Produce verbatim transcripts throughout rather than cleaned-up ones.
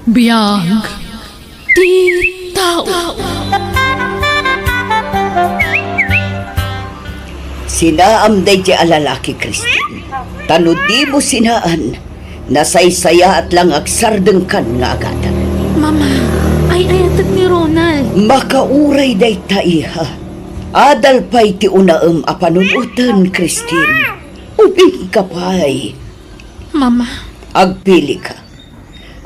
Biag ti tao. Sinaam daydiay a lalaki, Christine. Ta no dimo sinaan, nasaysayaat la nga agsardengkan nga agadal. Mama, ay-ayatek ni Ronald. Makauray dayta, iha. Adal pay ti unaem a panunoten, Christine. Ubingka pay. Mama. Agpilika.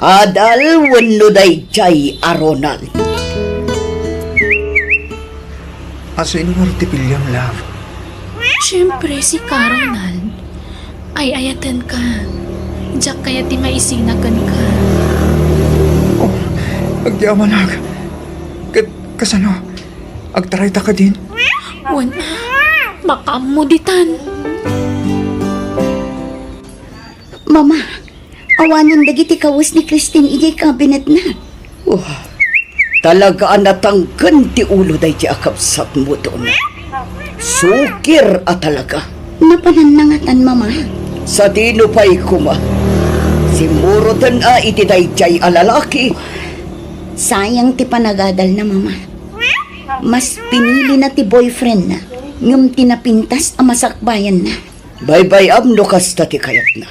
Adal wenno daydiay a Ronald? Asino ngarud ti piliam, love? Siyempre, sika, Ronald. Ay-ayatenka. Diak kayat ti maisina kenka. Oh, agyamanak. Ket kasano? Agtarayta kadin? Wen, makaammo ditan. Mama, awanen dagiti kawes ni Christine idiay kabinetna. Wah, talaga a natangken ti ulo daydiay a kabsatmo, Donna. Sukir a talaga. Napananna ngatan, Mama. Sadino pay koma? Simmuroten a iti daydiay a lalaki. Sayang ti panagadalna, Mama. Mas pinilina ti boyfriendna, ngem ti napintas a masakbayanna. Baybay-am no kasta ti kayatna.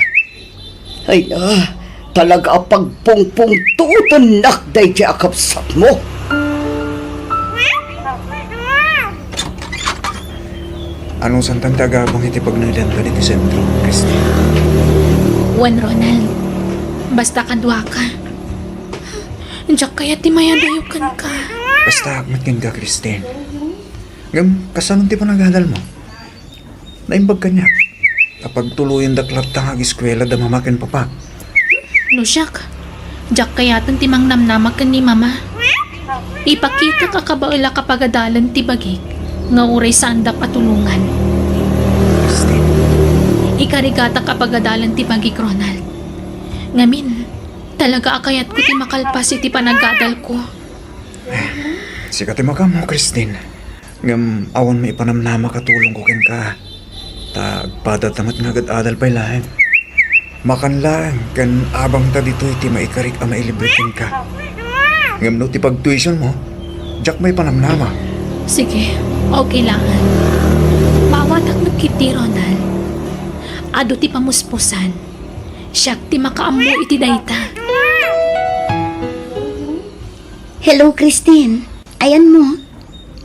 Ay na, talaga a pagpungpungtotennak daydiay a kabsatmo. Anusantan ti agabang iti pagnaedanta ditoy sentro, Christine? Wen, Ronald, basta kaduaka. Diak kayat ti mayadayo kenka. Bastaak met kenka, Christine. Ngem, kasano ti panagadalmo? Naimbag kaniak ta pagtuloyendak latta nga ageskuela da mama ken papa. No siak, diak kayaten ti mangnamnama ken ni mama. Ipakitak a kabaelak a pagadalen ti bagik nga uray saandak a tulongan. Christine. Ikarigatak a pagadalen ti bagik, Ronald. Ngamin, talaga a kayatko ti makalpas iti panagadalko. Sika ti makaammo, Christine. Ngem awan maipanamnamak a tulongko kenka. Ta agpadata met nga agad-adal pay laeng. Makan laeng ken abangta ditoy ti maikarik a mailibre kenka. Ngem no ti pagtuitionmo, diak maipanamnama. Sige, okay laeng. Maawatak met ketdi, Ronald. Adu ti pamuspusan. Siak ti makaammo iti dayta. Hello, Christine. Ayanmo?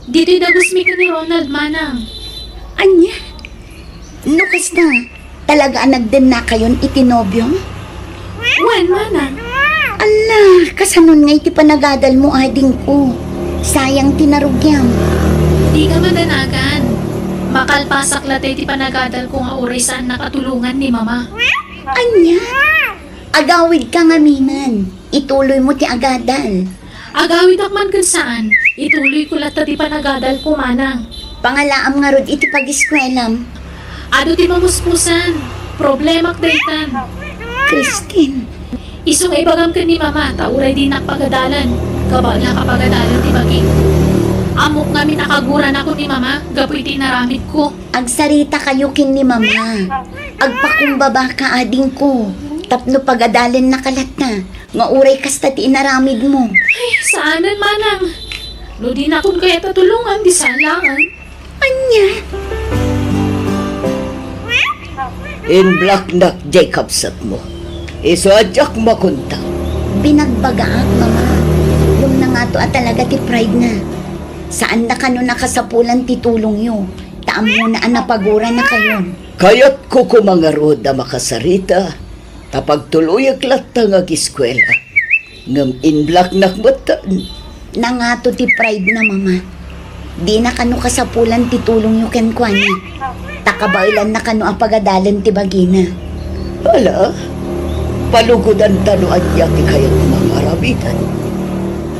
Ditoy dagusmi ken ni Ronald, manang. Ania? No kasta, talaga a nagdennakayon iti nobiom? Wen, manang. Ala, kasanon nga iti panagadalmo, adingko? Sayang ti narugiam. Dika madanagan. Makalpasak latta iti panagadalko nga uray saannak a tulongan ni mama. Ania? Agawidka ngaminen. Ituloymo ti agadal. Agawidak man ken saan, ituloyko latta ti panagadalko, manang. Pangalaam ngarud iti pageskuelam. Adu ti mamuspusan. Problemak daytan. Christine. Isu nga ibagam ken ni mama ta uray dinak pagadalan, kabaelak a pagadalen ti bagik. Ammok ngamin a kaguranakon ni mama gapu iti inaramidko. Agsaritakayo ken ni mama. Agpakumbabaka, adingko, tapno pagadalennaka latta nga uray kasta ti inaramidmo. Ay, saanen, manang. No dinakon kayat a tulongan, di saan laeng. Ania? Inblaknak diay kabsatmo. Isu a diak makontak. Binagbagaak, mama. Ngem nangato a talaga ti pride na. Saanna kano nakasapulan ti tulongyo. Ta ammona a napaguranakayon. Kayatko koma ngarud a makasarita, ta pagtuloyek latta nga ageskuela. Ngem inblaknak metten. Nangato ti pride na, mama. Dina kano kasapulan ti tulongyo kenkuana. Ta kabaelanna kano a pagadalen ti bagina. Ala, palugodanta no ania ti kayatmo nga aramiden.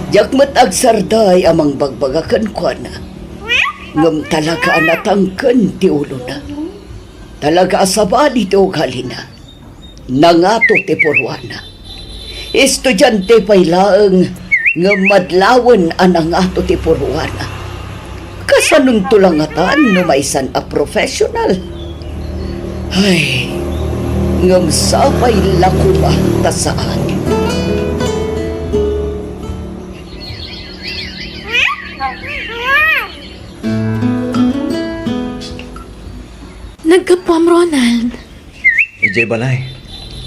Diak met agsarday a mangbagbaga kenkuana. Ngem talaga a natangken ti ulona. Talaga a sabali ti ugalina. Nangato ti purwana. Estudiante pay laeng ngem madlawen a nangato ti purwana. Kasanonto la ngatan no maysan a professional? Ay, ngem sapay la koma ta saan. Gapuam, Ronald. Idiay balay,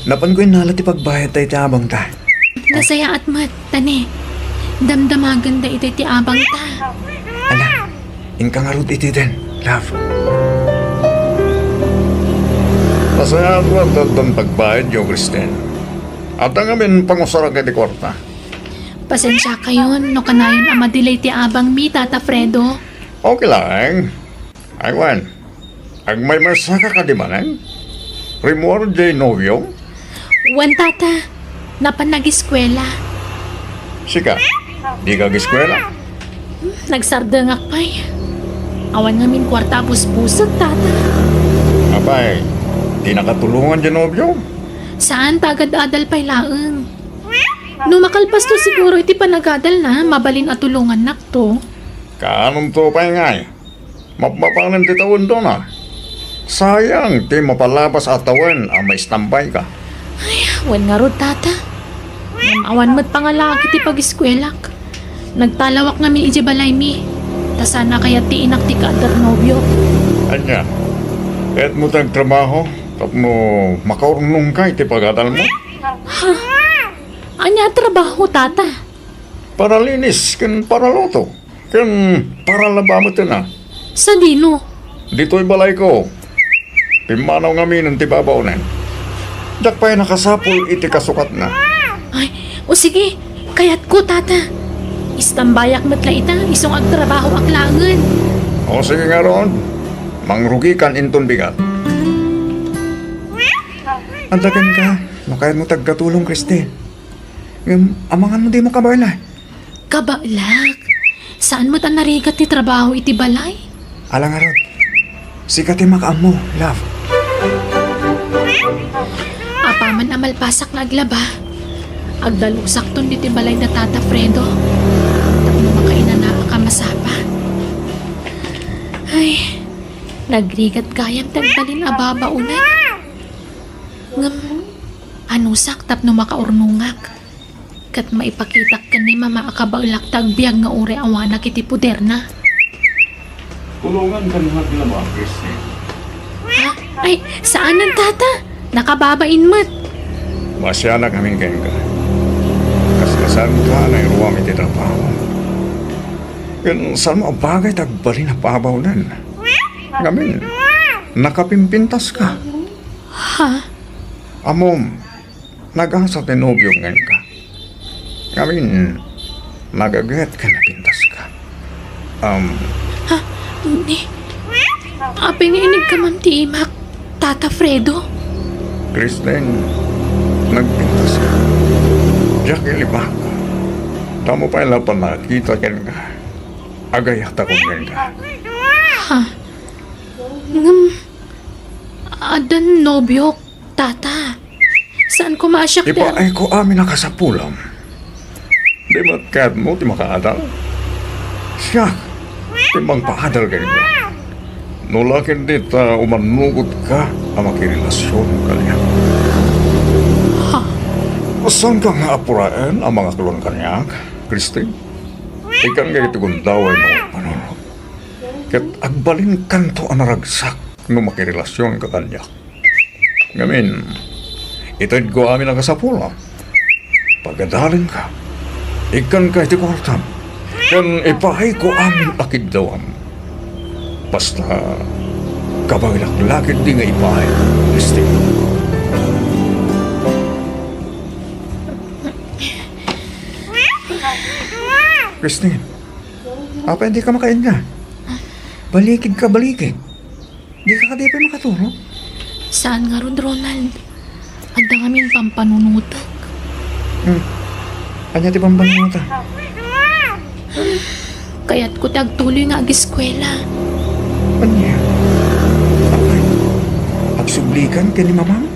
napanko innala ti pagbayad ta iti abangta. Nasayaat met, ta ne, damdamagen daytoy ti abangta. Ala, inka ngarud iti den, love. Nasayaat met ta addan pagbayadyo, Christine. Adda ngamin pangusarak iti kuarta. Pasensiakayon no kanayon a madelay ti abangmi, Tata Fredo. Okay laeng. Ay, wen, agmaymaysaka kadi manen? Rimmuar diay nobiom? Wen, Tata. Napan nagiskuela. Sika, dika agiskuela? Hmm, nagsardengak pay. Awan ngamin kuarta a busbusek, Tata. Apay, dinaka tulongan diay nobiom? Saan, ta agad-adal pay laeng. No makalpasto siguro iti panagadalna, mabalin a tulongannakto. Kaanonto pay ngay? Mapmapanen ti tawen, Dona. Sayang ti mapalabas a tawen a maistambayka. Ay, wen ngarud, Tata. Ngem awan met pangalaak iti pagiskuelak. Nagtalawak ngamin idiay balaymi. Ta saan a kayat ti inak ti kaadda ti nobiok. Ania, kayatmo ti agtrabaho tapno makaurnongka iti pagadalmo? Ha? Ania a trabaho, Tata? Paralinis ken paraluto. Ken paralaba met, a. Sadino? Ditoy balayko. Pimmanaw ngaminen ti babaonen. Diak pay nakasapul iti kasukatna. Ay, o sige, kayatko, Tata. Istambayak met la ita, isu nga agtrabahoak laengen. O sige ngarud, mangrugikan inton bigat. Adda kenka, no kayatmo ti agkatulong, Christine. Ngem, amangan no dimo kabaela. Kabaelak. Saan met a narigat ti trabaho iti balay? Ala ngarud. Sika ti makaammo, love. Apaman a malpasak nga aglaba, agdalusakton ditoy balay da Tata Fredo. Tapno makainanaak a masapa. Ay, nagrigat gayam ti agbalin a babaonan. Ngem, anusak tapno makaurnongak? Ket maipakitak ken ni Mama a kabaelak ti agbiag nga uray awanak iti poderna. Tulongan ken haglaba, Christine. Ha? Ay, saanen, Tata. Nakababain met. Masianak amin kenka. Kasla saanka a nairuam iti trabaho. Ken saan a bagay ti agbalin a babaonan. Ngamin, nakapimpintaska. Ha? Ammom, nagasa ti nobiok kenka. Ngamin, nagaget ken napintaska. Um, Ha? Ni? Apay nga inigkamam ti imak, Tata Fredo? Christine, nagpintaska. Diak ilibak. Damo pay la pannakita kenka. Agayatakon kenka. Ha? Ngem, addan nobiok, Tata. Saan koma a siak ti ar- Ipaayko amin a kasapulam. Di met kayatmo ti makaadal? Siak ti mangpaadal kenka. No la ket di ta umannugotka a makirelasion kaniak. Ha? Saanka nga apuraen a mangaklon kaniak, Christine? Ikkan nga iti gundaway mo panunot. Ket agbalinkanto a naragsak no makirelasionka kaniak. Ngamin, itedko amin a kasapulam. Pagadalenka, ikkanka iti kuartam, ken ipaayko amin a kiddawam. Basta, kabaelak la ketdi nga ipaay, Christine. Christine, apay dika makainna? Balikidka, balikid. Dika kadi pay makatulog? Saan ngarud, Ronald? Adda ngamin pampanunotek. Hmm. Ania ti pampanunotek? Kayatko ti agtuloy nga agiskuela. Ania? Apay, agsublikan ken ni mamam?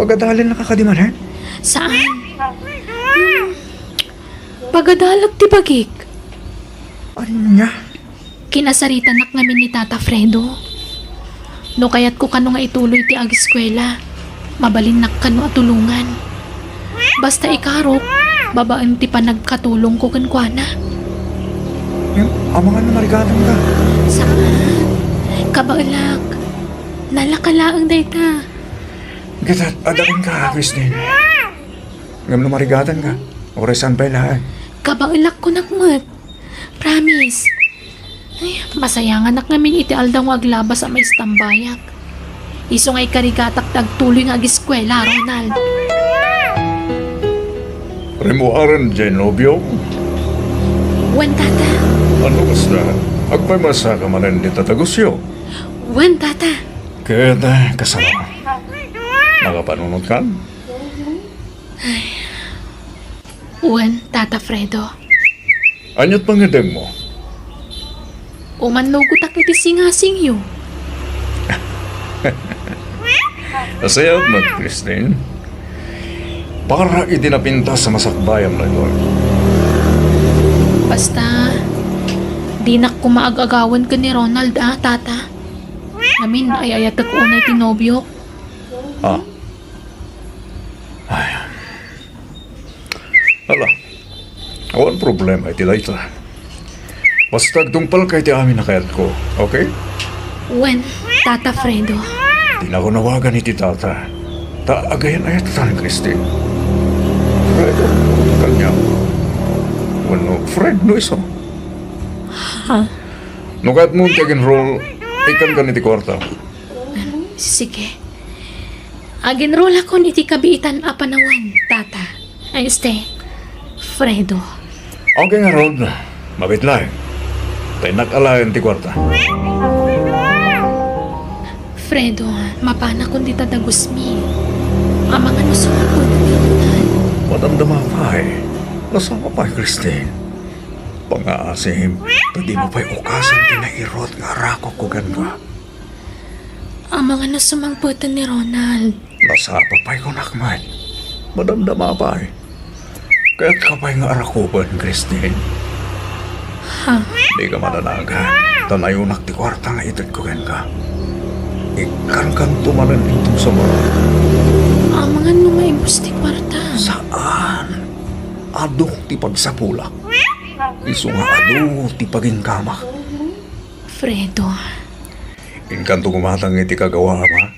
Pagadalennaka kadi manen? Saan? Hmm. Pagadalek ti bagik. Ania? Kinasaritanak ngamin ni Tata Fredo. No kayatko kano nga ituloy ti agiskuela, mabalinnak kano a tulongan. Basta ikarok, babaen ti panagkatulongko kenkuana. Ngem, amangan no marigatanka. Saan? Kabaelak. Nalaka laeng dayta. Ket adda kenka, Christine. Ngem no marigatanka, uray saan pay laeng. Kabaelak kunak met. Promise. Ay, masayanganak ngamin iti aldaw nga aglabas a maistambayak. Isu nga ikarigatak ti agtuloy nga ageskuela, Ronald. Rimmuaren diay nobio? Wen, tata. Ano kasta? Agpaymasaka manen dita tagusyo? Wen, tata. Ket, eh, kasano? Nakapanunotkan? Wen, Tata Fredo. Ania't pangngedengmo? Umannugotak iti singasingyo. Nasayaat met, Christine. Para iti napintas a masakbayam daytoy. Basta, dinak koma ag-agawen ken ni Ronald, a, Tata. Ngamin, ay-ayatek unay ti nobiok. Ah. Ay. Ala, awan problema iti dayta. Basta agtungpalka iti amin a kayatko, okay? Wen, Tata Fredo. Dinak nawagan iti tata. Ta agayan-ayatan, Christine. Fredo, kaniak. Wenno Fred no isu. Ha? No kayatmo ti ag-enroll, ikkankan iti kuarta. Sige. Ag-enrollakon iti kabiitan a panawen, Tata. Ay, este, Fredo. Okay ngarud, mabit laeng. Ta innak alaen ti kuarta. Fredo, mapanakon dita dagusmi. Amangan no sumangpet ni Ronald. Madamdama pay. Nasapa pay, Christine. Pangngaasim, ta dimo pay ukasen ti nairut nga arakokko kenka. Amangan no sumangpeten ni Ronald. Nasapa pay kunak met. Madamdama pay. Kayatka pay nga arakuben, Christine. Ha? Dika madanagan, ta nayunak ti kuarta nga itedko kenka. Ikkankanto manen inton sumurot. Amangan no maimbus ti kuarta. Saan. Adu ti pagsapulak. Isu nga adu ti paginkamak. Fredo. Inkanto koma iti kagawaam, a?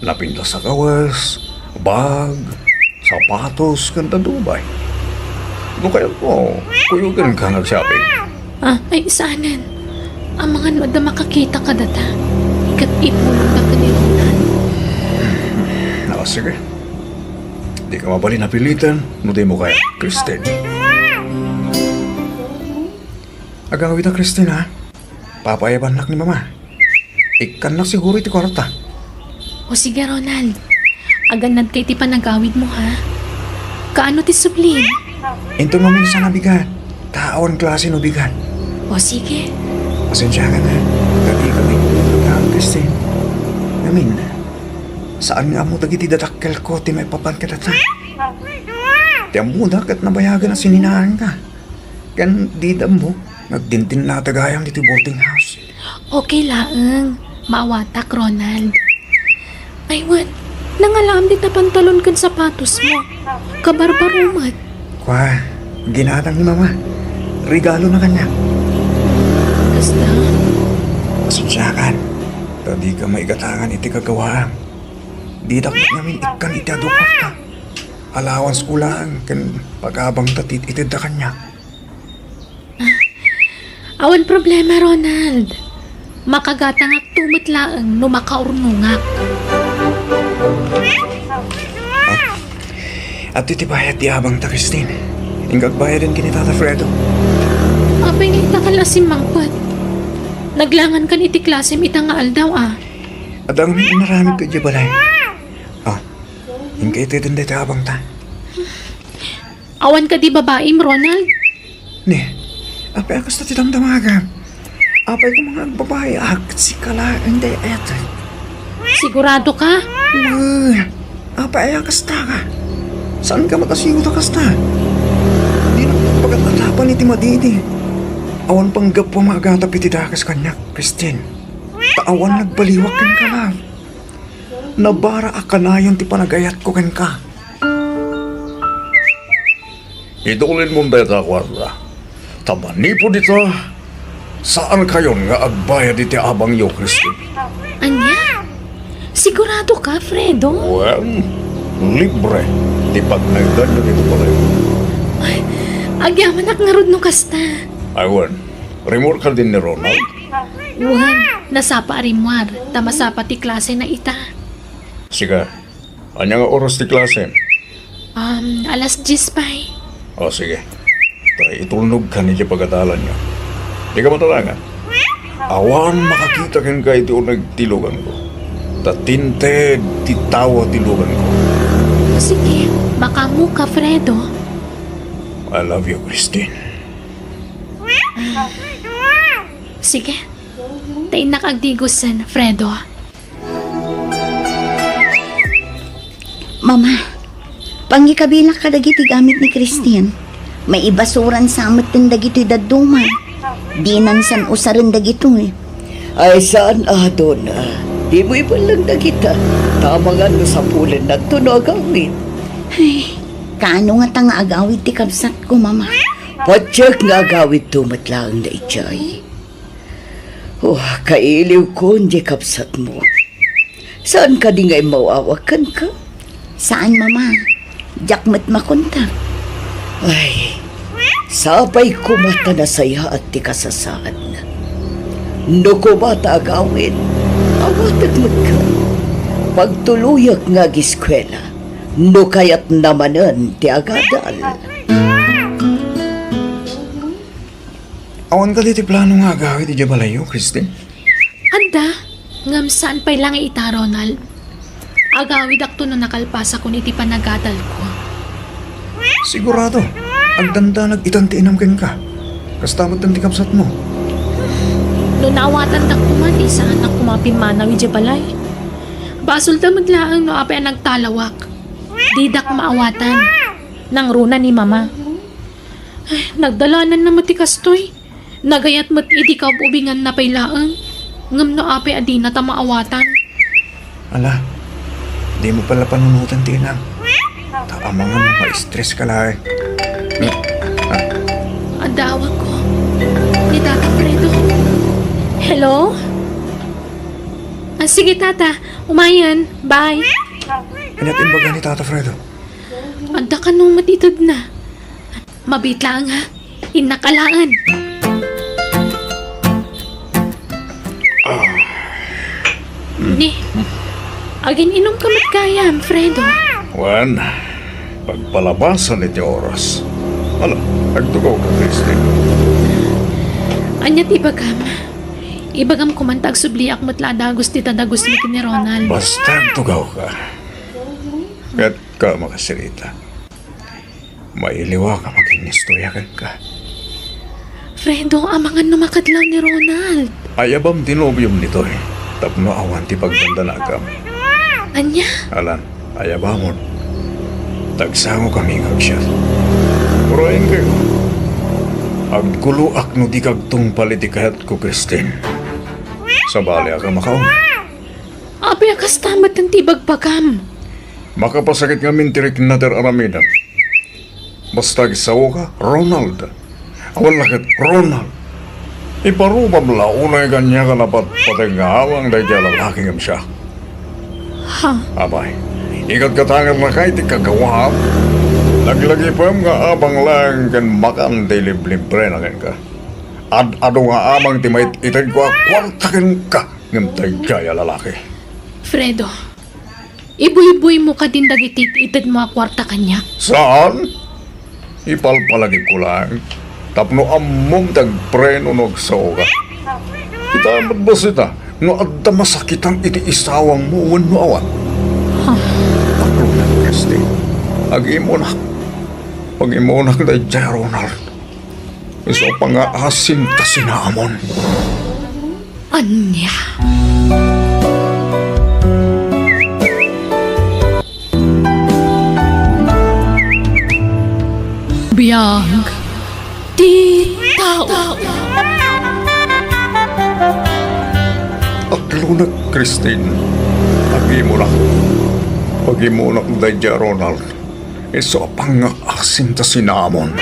Napintas a kawes, bag, sapatos, ken dadduma pay. No kayatmo, kuyogenka nga agshopping. Ah, ay, saanen. Amangan no adda makakita kadata. Ket ipulongda ken ni Ronald. Ah, sige. Dika mabalin a piliten no dimo kayat, Christine. Agawida, Christine, ha? Papaayabannak ni Mama. Ikkannak siguro iti kuarta. O sige, Ronald. Agannadka iti panagawidmo, ha? Kaano ti sublin? Inton maminsan a bigat, ta awan klase no bigat. O sige. Pasensiakan, ha? Dagiti kami, Christine. Ngamin, saan nga ammo dagiti dadakkelko ti maipapan kadata. Ti ammoda ket nabayagen a sininaanka. Ken dida ammo nga agdindinnata gayam ditoy boarding house. Okay laeng. Maawatak, Ronald. Ay, wen, nangalaam dita pantalon ken sapatosmo. Kabarbaro met. Kua, ginatang ni Mama. Regalona kaniak. Kasta? Pasensiakan. Ta dika maigatangan iti kagawaam. Didak ngamin ikkan iti adu a kuarta. Allowance ko laeng ken pag-abangta ti itedda kaniak. Awan problema, Ronald. Makagatangakto met laeng no makaurnongak. Ah, adtoy ti bayad ti abangta, Christine. Inka agbayaden ken ni Tata Fredo. Apay nga ita ka la simmangpet? Naglangankan iti klasem ita nga aldaw, a. Adda ngamin inaramidko idiay balay. Ah, inka iteden dayta abangta. Awan kadi babaim, Ronald? Ne, apay a kasta ti damdamagam? Apay koma nga agbabai a ket sika laeng dayta? Sigurado ka? Wen, apay a kasta ka? Saan ka matasiw ta kasta? Dinak pagkat-atapan iti madidi. Awan panggapuam nga agatap iti dakes kaniak, Christine. Ta awan nagbaliwak kenka, love. Nabara a kanayon ti panagayatko kenka. Itulinmon dayta a kuarta. Ta manipud ita, saankayon nga agbayad iti abangyo, Christine. Ania? Sigurado ka, Fredo? Well, libre ti pagnaedanyo ditoy balay. Ay, agyamanak ngarud no kasta. Ay, wen, rimmuar kadin ni Ronald? Wen, nasapa a rimmuar, ta masapa ti klasena ita. Sika, ania nga oras ti klase? Um, alas diyes pay. O, sige. Ta itulnogkan iti pagadalanyo. Dika matalangan. Awan makakita kenka iti uneg ti luganko. Ta tinted ti tawa ti luganko. Sige, makaammoka, Fredo. I love you, Christine. Sige. Ta innak agdigosen, Fredo. Mama, pangikabilak kadagiti gamit ni Christine. Maibasuran sa metten dagitoy dadduma. Dinan san usaren dagitoy. Ay, saan a, Donna. Dimo iballang dagita. Ta amangan no sapulennakto no agawid. Ay, kaano ngata nga agawid ti kabsatko, Mama? Patiek nga agawidto met laeng daydiay. Oh, kailiwkon diay kabsatmo. Saan kadi nga immaw-awag kenka? Saan, Mama. Diak met makontak. Ay, sapay koma ta nasayaat ti kasasaadna. No koma ta agawid, awatek met ken. Pagtuloyak nga agiskuela, no kayatna manen ti agadal. Awan kadi ti plano nga agawid idiay balayyo, Christine? Adda, ngem saan pay la nga ita, Ronald. Agawidakto no nakalpasakon iti panagadalko. Sigurado, agdandanag itan ti inam kenka. Kasta met ti kabsatmo. No naawatandakto man, saanak koma pimmanaw idiay balay. Basolda met laeng no apay a nagtalawak. Didak maawatan. Nangruna ni Mama. Ay, nagdalananna met ti kastoy. Nagayat met idi kaub-ubinganna pay laeng. Ngem no apay a dinata maawatan? Ala, dimo pay la panunoten ti inam. Ta amangan no ma-stress ka laeng. Hmm. Ah. Adda awagko. Ni Tata Fredo. Hello? Ah, sige, Tata. Umayen. Bye. Ania ti imbaga ni Tata Fredo? Adda kano met itedna. Mabiit laeng, ha? Innak alaen. Ah. Ni, agin-inumka met gayam, Fredo. Wen, pagpalabasan iti oras. Ala, agtugawka, Christine. Ania ti ibagam? Ibagam koman ta agsubliak met la a dagus ti tadagusmi ken ni Ronald. Basta agtugawka. Ket ka makasirita. Mailiwak a makinistorya kenka. Fredo, amangan no makadlaw ni Ronald. Ayabam ti nobiom ditoy, tapno awan ti pagdandanagam. Ania? Alan, ayabamon. Tagsangokami nga agsiat. Urayenkayo. Agguloak no dika agtungpal iti kayatko, Christine. Sabaliak a makauna. Apay a kasta met ti ibagbagam? Makapasakit ngamin ti rikna ti ar-aramidem. Basta agsaoka, Ronald. Awan la ket, Ronald. Iparubam la unay kaniak a napatpateg nga abang daydiay a lalaki ngem siak. Ha? Apay, ikatkatangernak iti kakawaam? Laglagipem nga abang laeng ken makan ti liblibrena kenka. Ad-adu nga abang ti mait-itedko a kuarta kenka. Ngem daydiay a lalaki. Fredo, ibuyboymo kadin dagiti itedmo a kuarta kaniak? Saan? Ipalpalagipko laeng tapno ammom ti agpreno no agsaoka. Kitaem met bassit a no adda masakitan iti isawangmo wenno awan. Ha? Aklona, Christine. Ag-imunak. Pag-imunak daydiay, Ronald. Isu a pangaasin ta sinaamon. Ania? Biag ti tao. Aklona, Christine. Ag-imunak. Pag-imunak daydiay, Ronald. Isu a pangaasin ta sinaamon.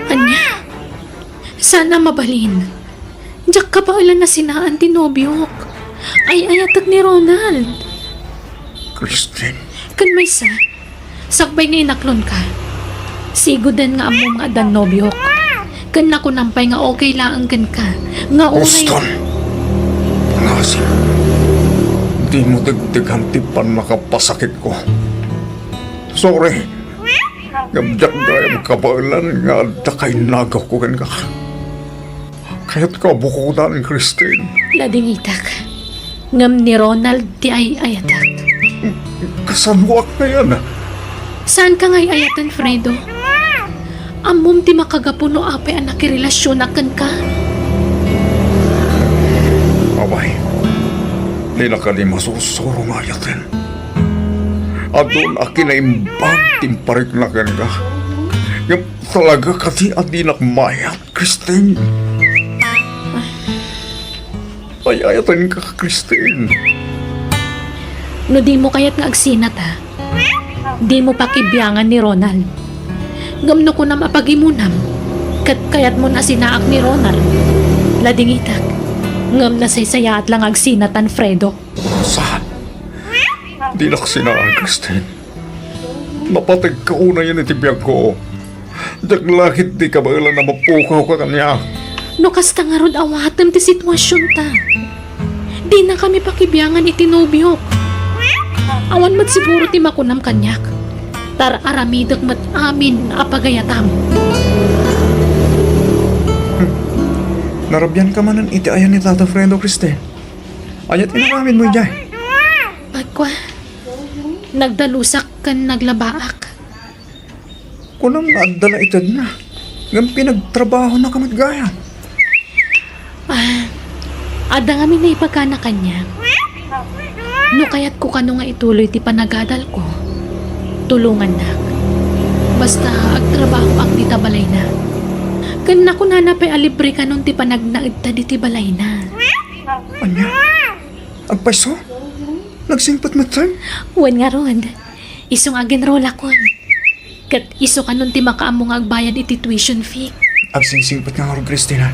Ania? Saan a mabalin. Diak kabaelan a sinaan ti nobiok. Ay-ayatek ni Ronald. Christine. Ken maysa, sakbay nga inaklonka, siguden nga ammom nga addan nobiok. Ken nakunam pay nga okay laeng kenka, nga uray Boston! Panasi, dimo degdegan ti pannakapasakitko. Sorry. Ngem diak gayam kabaelan nga adda kainagawko kenka. Kayatka a bukodan, Christine. Ladingitak. Ngem ni Ronald ti ay-ayatak. Kasanoak ngayen? Saanka nga ay-ayaten, Fredo? Ammom ti makagapu no apay a nakirelasionak kenka? Apay, dina kadi masursuro nga ayaten. Adun a kinaimbag ti imparikna kenka. Ngem talaga kadi a dinak mayat, Christine? Ay-ayatenka, Christine. No dimo kayat nga agsinata, dimo pakibiangan ni Ronald. Ngem no kunam a pagimonam, ket kayatmon a sinaak ni Ronald, ladingitak. Ngem nasaysayaat la nga agsinatan, Fredo. Saan? Dinak sinaak, Christine. Napategka unayen iti biagko. Diak la ketdi kabaelan a mapukawka kaniak. No kasta ngarud, awatem ti situasionta. Dinakami pakibiangan iti nobiok. Awan met siguro ti makunam kaniak. Tar-aramidek met amin a pagayatam. Narabianka manen iti ayan ni Tata Fredo, Christine. Ania ti inaramidmo idiay? Pagkua, nagdalusak ken naglabaak. Kunam nga adda la itedna, ngem pinagtrabahonaka met gayam. Ah, adda ngamin naibagana kaniak. No kayatko kano nga ituloy ti panagadalko, tulongannak. Basta agtrabahoak dita balayna. Ken nakunana pay a libre kanon ti panagnaedta diti balayna. Ania? Agpayso? Nagsingpet metten? Wen ngarud. Isu nga agenrolakon. Ket isu kanon ti makaammo nga agbayad iti tuition fee. Agsingsingpet nga ngarud, Christine,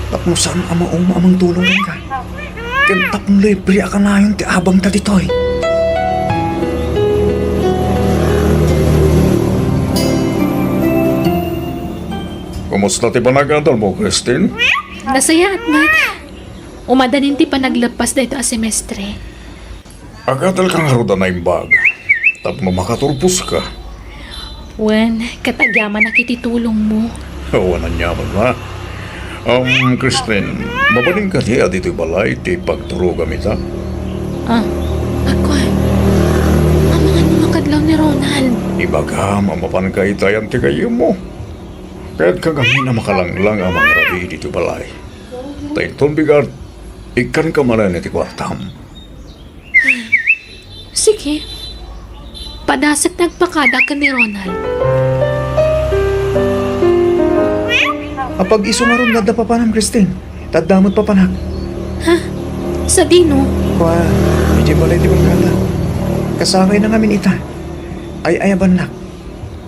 tapno saan a mauma a mangtulong kenka. Ken tapno libre a kanayon ti abangta ditoy. Kumusta ti panagadalmo, Christine? Nasayaat met. Umadanin ti panagleppas daytoy a semestre. Agadalka ngarud a naimbag tapno makaturposka. Wen, ket agyamanak iti tulongmo. Awan aniaman, ha? Um, Christine, mabalin kadi a ditoy balay ti pagturogam ita? Ah, agkuan. Amangan no makadlaw ni Ronald. Ibagam a mapanka ita yan ti gayyemmo. Kayatko ngamin a makalanglang a mangrabii ditoy balay. Ta inton bigat, ikkanka manen iti kuartam. Sige. Padasek ti agpakada ken ni Ronald. Apag-isu ngarud nga adda papanam, Christine. Ta adda met papanak. Ha? Sadino? Kua, idiay balay ti barkada. Kasakayna ngamin ita. Ay-ayabannak.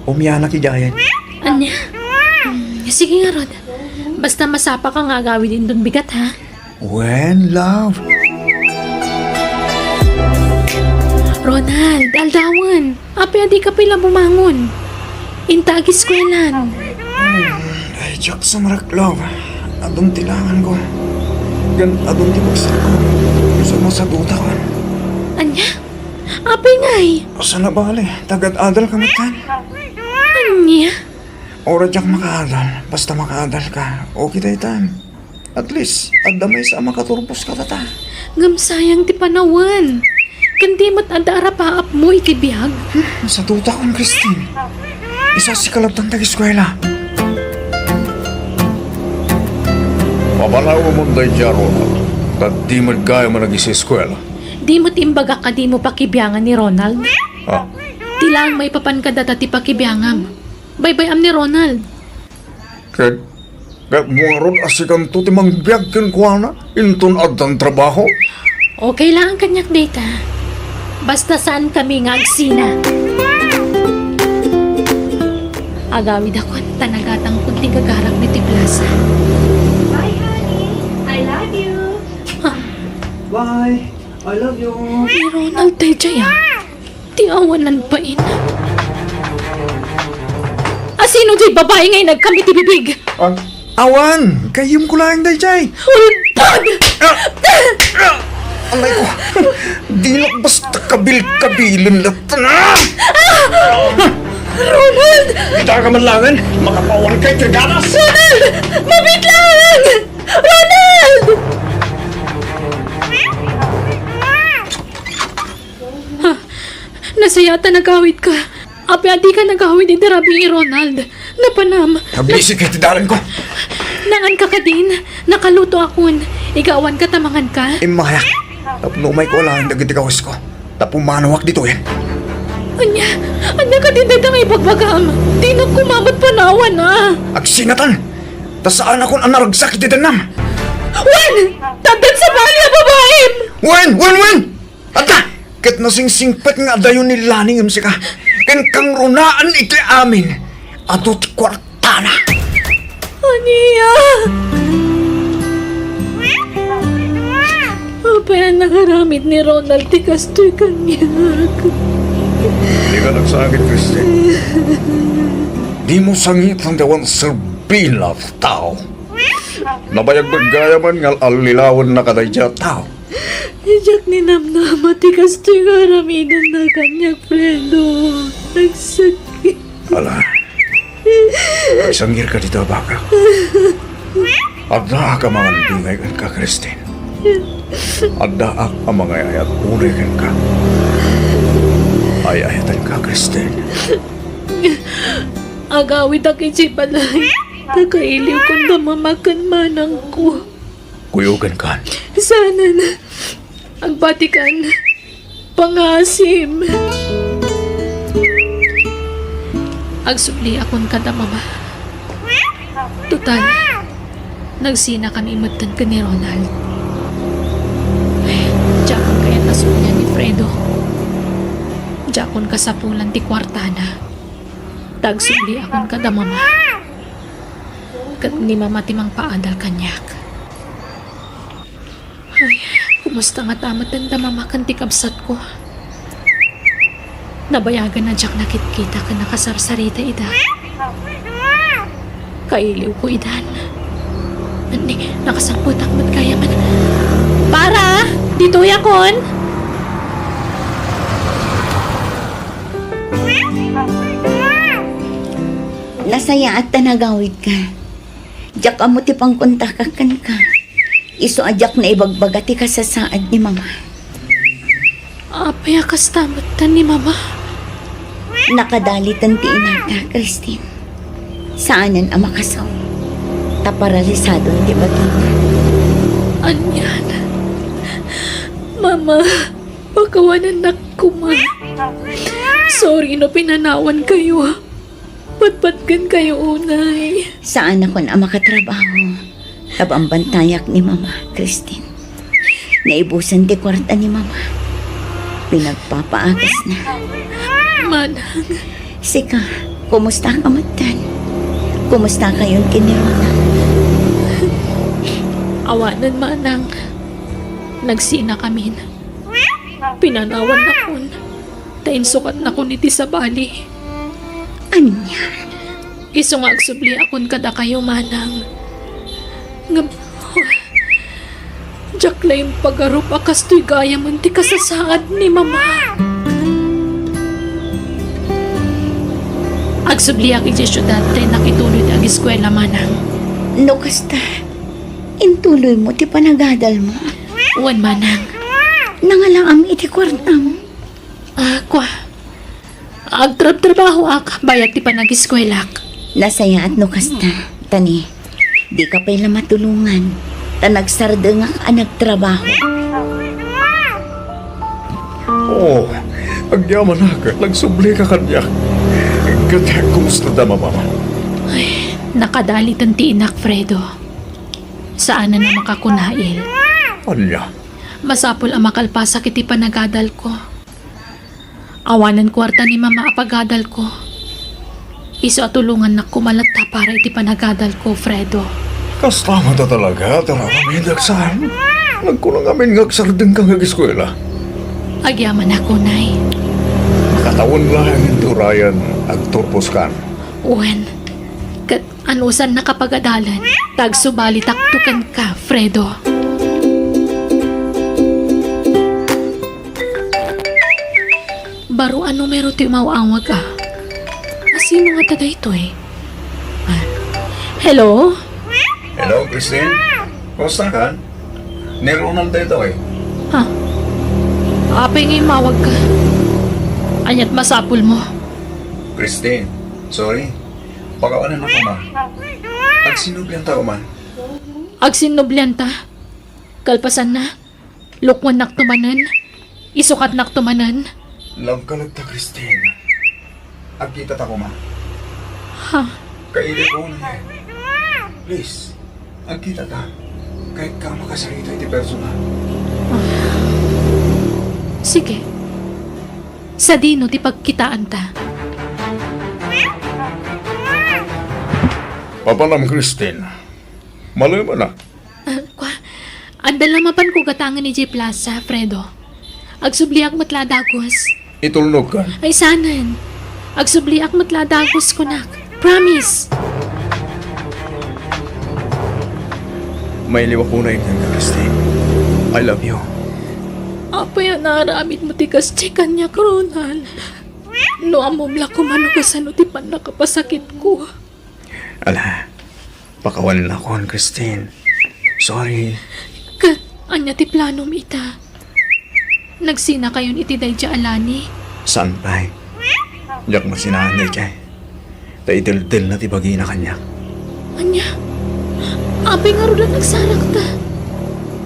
Umianak idiayen. Ania? Hmm, sige ngarud. Basta masapaka nga agawid inton bigat, ha? Wen, love? Ronald, aldawen. Apay a dika pay la bumangon? Inta agiskuelan. Hmm, ay, diak sumrek, love. Adun ti langanko. Ken adun ti bagsekko. Sumasadutakon. Ania? Apay ngay? Saan a bale, tagad-adalka metten. Ania? Uray diak makaadal, basta makaadalka, okay daytan. At least, adda maysa a makaturpos kadata. Ngem sayang ti panawen. Ken di met adda arapaapmo iti biag. Hmm, nasadutakon, Christine. Isasika latta ti agiskuela. Papanawemon daydiay, Ronald, ta di met gayam a nag-iseskuela. Di met imbagak a dimo pakibiangan ni Ronald? Ah. Ti laeng maipapan kadata ti pakibiangam. Baybay-am ni Ronald. Ket, ket mo ngarud a sikanto ti mangbiag kenkuana inton addan trabaho? Okay laeng kaniak dayta. Basta saankami nga agsina. Agawidakon ta nagatangkod ti gagarak ditoy plasa. Bye, honey. I love you. Ah. Bye. I love you. Ni Ronald daydiay, ah. Ti awanan pain. Asino diay babai nga inagkam iti bibig? Ah, awan, gayyemko laeng daydiay. Ulbod! Ah! Ah! Anay ko, dinak basta kabilkabilen latta na! Ronald! Kita ka man langen, makapawan ka iti ganas! Ronald! Mabit lang! Ronald! Ha? Nasayaat ta nagawidka. Apay a dika nagawid iti rabii, Ronald? Napanam. Nabisi ka iti dalanko. Nanganka kadin, nakalutoakon. Igawanka ta manganka. Immayak. Tapno umayko alaen dagiti kawesko. Ta pumanawak ditoyen. Ania? Ania kadin dayta nga ibagbagam? Dinak koma met panawan a. Agsinatan! Ta saanakon a naragsak iti dannam. Wen! Taddan sa bali a babaim! Wen! Wen! Wen! Adda! Ket nasingsingpet nga adayo ni Lani ngem sika. Ken kangrunaan iti amin. Adu ti kuartana. Ania? Apay a nakaramid ni Ronald ti kastoy kaniak? Dika nagsangit, Kristen. Dimo sangiten ti awan serbina a tao. Nabayag met gayamen nga allilawennaka daydiay a tao. Diak ninamnama ti kastoy nga aramidenna kaniak, Fredo. Nagsakit. Ala, nagsangirka dita a bagak. Addaak a mangandungay kenka, Kristen. Addaak a mangay-ayat unay kenka. Ay-ayatenka, Kristen. Agawidak idiay balay. Nakailiwkon da mama ken manangko. Kuyogankan. Saanen. Agbatikan. Pangasim. Agsubliakon kada mama. Total, nagsinakami metten ken ni Ronald. Diakon kayat a sublian ni Fredo. Diakon kasapulan ti kuartana. Ta agsubliakon kada mama. Ket ni mama ti mangpaadal kaniak. Ay, kumusta ngata metten da mama ken ti kabsatko? Nabayagan a diak nakitkita ken nakasarsarita ida. Kailiwko idan. Ni, nakasangpetak met gayamen. Para! Ditoyakon! Nasayaat ta nagawidka. Diak ammo ti pangkontakak kenka. Isu a diak naibagbaga ti kasasaad ni mama. Apay a kasta metten ni mama? Nakadaliten ti inata, Christine. Saanen a makasaw. Ta paralisadon ti bagina. Anian? Mama, pakawanennak koma. Sorry no pinanawankayo. Patpatgenkayo unay. Saanakon a makatrabaho. Ta bambantayak ni Mama, Christine. Naibusan ti kuarta ni Mama. Pinagpapaagasna. Manang. Sika, kumusta ka metten? Kumusta kayon ken ni Ronald? Awanen, Manang. Nagsinakamin. Pinanawannakon. Ta insukatnakon iti sabali. Ania? Isu nga agsubliakon kadakayo, Manang. Ngem, diak la impagarup a kastoy gayamen ti kasasaad ni Mama. Agsubliak idiay siudad ta innak ituloy ti agiskuela, Manang. No kasta, intuloymo ti panagadalmo? Wen, Manang. Nangalaam iti kuartam? Ah, kua. Agtrabtrabahoak, bayat ti panagiskuelak. Nasayaat no kasta, ta ni, dika pay la matulongan, ta nagsardengak a nagtrabaho. Oh, agyamanak, nagsublika kaniak. Ket kumusta da, Mama? Ay, nakadaliten ti inak, Fredo. Saanen a makakunail. Ania? Masapul a makalpasak iti panagadalko. Awanen kuarta ni Mama a pagadalko. Isu a tulongannak koma latta para iti panagadalko, Fredo. Kasta met a talaga ti aramidek saan? Nagkuna ngamin nga agsardengka nga agiskuela. Agyamanak unay. Awan laeng ti urayan, agturpos kan. Wen, ket anusan nakapagadalan, tagsubalitakto kenka, Fredo. Baro a numero ti umaw-awag, a. Asino ngata daytoy? Ah. Hello? Hello, Christine? Kumusta ka? Ni Ronald daytoy. Ha? Apay nga immawagka? Ania't masapulmo? Christine, sorry. Pakawanan ako, ma. Agsinnublianta ko man. Agsinnublianta? Kalpasanna? Lukuennakto manen? Isukatnakto manen? Love ka latta, Christine. Agkitata koma. Ha? Kaili ko na. Please, agkitata. Kayatko a makasarita iti personal. Ah. Sige. Sadino ti pagkitaanta? Papanam, Christine. Malemenak. Ah, kua, adda la mapanko gatangen idiay plaza, Fredo. Agsubliak met la a dagus. Itulnogka? Ay, saanen. Agsubliak met la a dagus, kunak. Promise. Mailiwak unay kenka, Christine. I love you. Apay a naaramidmo ti kas ti kaniak, Ronald? No ammom la koma no kasano ti pannakapasakitko. Ala, pakawanennakon, Christine. Sorry. Ket ania ti planom ita? Nagsinakayon iti daydiay a lani? Saan pay? Diak masinaan daydiay. Ta ideldelna ti bagina kaniak. Ania? Apay ngarud a nagsarakta?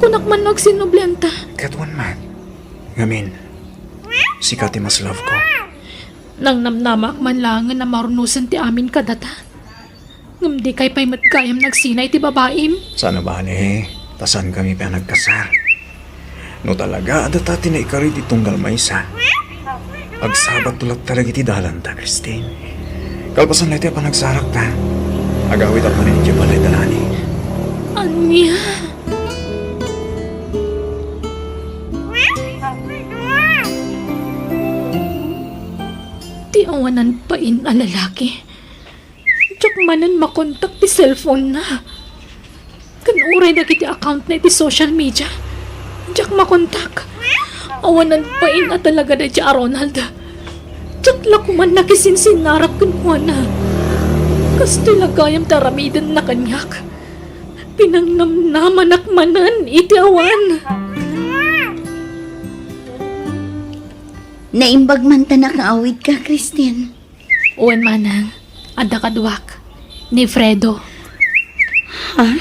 Kunak man no agsinnublianta. Ket wen man. Ngamin, sika ti mas love ko. Nangnamnamaak man laengen a marunosen ti amin kadata. Ngem dikay pay met gayam nagsina iti babaim. Saan a bale, ta saankami pay a nagkasar. No talaga a data ti naikari ti tunggal maysa, agsabatto latta dagiti dalanta, Christine. Kalpasan daytoy a panagsarakta, agawidak manen idiay balay da lani. Ania? Ti awanan pain a lalaki. Diak manen makontak ti cellphone-na. Ken uray dagiti account-na iti social media, diak makontak. Awanan pain a talaga daydiay a Ronald. Diak la koman nakisinsinnarak kenkuana. Kastoy la gayam ti aramidenna kaniak. Pinangnamnamanak manen iti awan. Naimbag man ta nakaawidka, Christine. Wen, manang, adda kaduak, ni Fredo. Ha?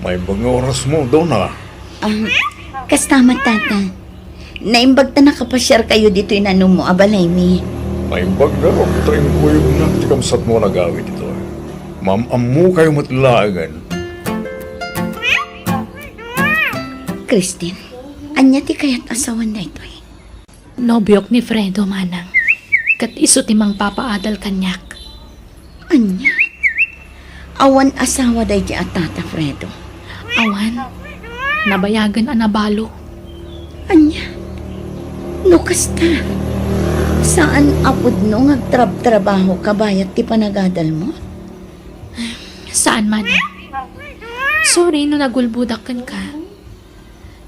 Maimbag nga orasmo, Donna. Ah, kasta met, Tata. Naimbag ta nakapasiarkayo ditoy nanummo a balaymi. Maimbag ngarud ta inkuyognak ti kabsatmo a nagawid ditoy. Maam-ammokayo met laengen. Christine, ania ti kayat a sawen daytoy? Nobiok ni Fredo, manang. Ket isu ti mangpapaadal kaniak. Ania? Awan asawa daydiay a Tata Fredo? Awan. Nabayagen a nabalo. Ania? No kasta, saan a pudno nga agtrabtrabahoka bayat ti panagadalmo? Saan, manang. Sorry no nagulbodak kenka.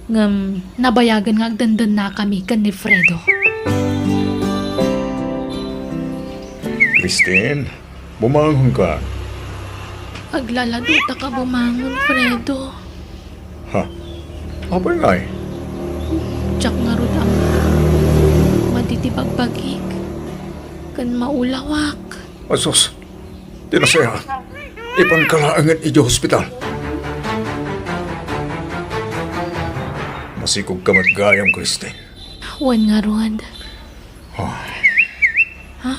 Ngem nabayagen nga agdendennakami ken ni Fredo. Christine, bumangonka. Aglaladutaka bumangon, Fredo. Ha? Apay ngay? Diak ngarud ammo. Madi ti bagbagik. Ken maulawak. Asus, ti nasayaat, ipanka laengen idiay hospital. Masikogka met gayam, Christine. Wen ngarud. Oh. Ha?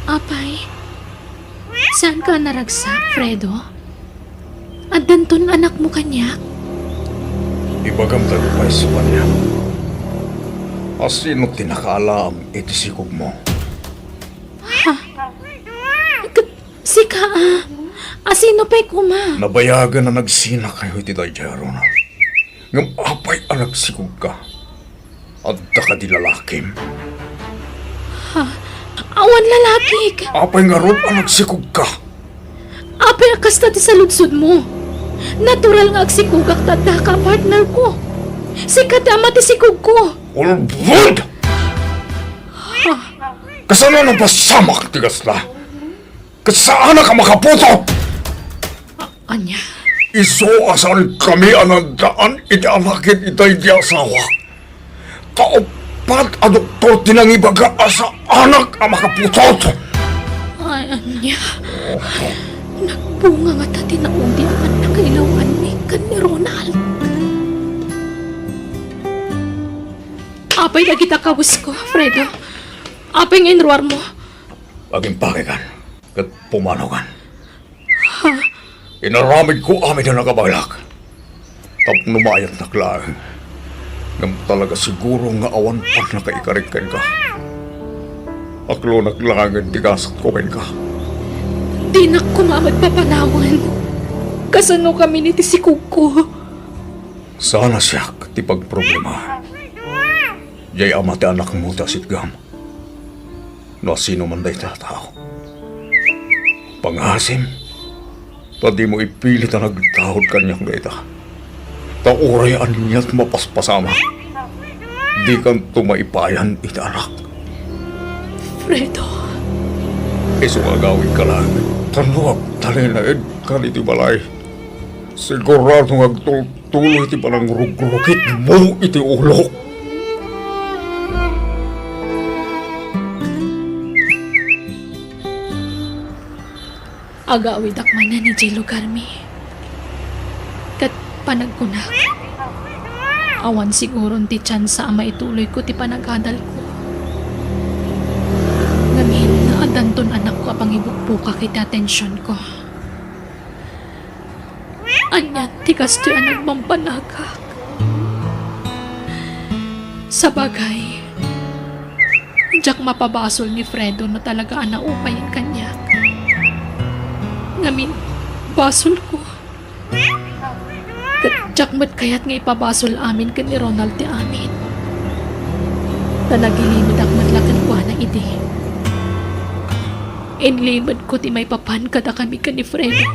Apay? Saanka a naragsak, Fredo? Addanton anakmo kaniak? Ibagam dagiti payso kaniak. Asino ti nakaalaam iti sikogmo? Ha? Ket sika a? Asino pay koma? Nabayagen a nagsinakayo iti daydiay a Ronald. Ngem apay a nagsikogka? Adda kadi lalakim? Awan lalakik. Apay ngarud a nagsikogka? Apay a kasta ti saludsodmo? Natural nga agsikogak ta addaka a partnerko. Sika ti ama ti sikogko. Ulbod! Ha? Kasano napasamak ti kasta? Ket saanak a makaputot! Ania? Isu a saankami a naaddaan iti anak ken itay ti asawa. Ta uppat a doktor ti nangibaga a saanak a makaputot. Ay, ania? Nagbunga ngata ti naudi a pannakailawanmi ken ni Ronald. Apay dagita kawesko, Fredo? Apay nga inruarmo? Agimpakekan ket pumanaw kan. Ha? Inaramidko amin a nakabaelak tapno maayatnak laeng. Ngem talaga siguro nga awan pannakaikarik kenka. Aklonak laengen ti gasatko kenka. Dinak koma met papanawen. Kasano kami ni ti sikogko? Saan a siak ti pagproblemaem. Diay ama ti anakmo ti asitgam. No asino man dayta a tao, pangaasim ta dimo ipilit a nagtaud kaniak dayta. Ta uray ania ti mapaspasamak, dikanto maipayan iti anak. Fredo. Isu nga agawidka laeng, ta no agtalinaedkan iti balay, sigurado nga agtultuloy ti panangrugrukitmo iti ulok. Agawidak manen idiay lugarmi. Ket panagkunak, awan siguron ti tsansa a maituloyko ti panagadalko. Ngamin, addanton anakko a pangibukbukak iti atensionko. Anian ti kastoy a nagbambanagak? Sabagay, diak mapabasol ni Fredo no talaga a naupayen kaniak. Ngamin, basolko. Ket diak met kayat nga ipabasol amin ken ni Ronald ti amin. Ta nagilimedak met la kenkuana idi. Inlimedko ti maipapan kadakami ken ni Fredo.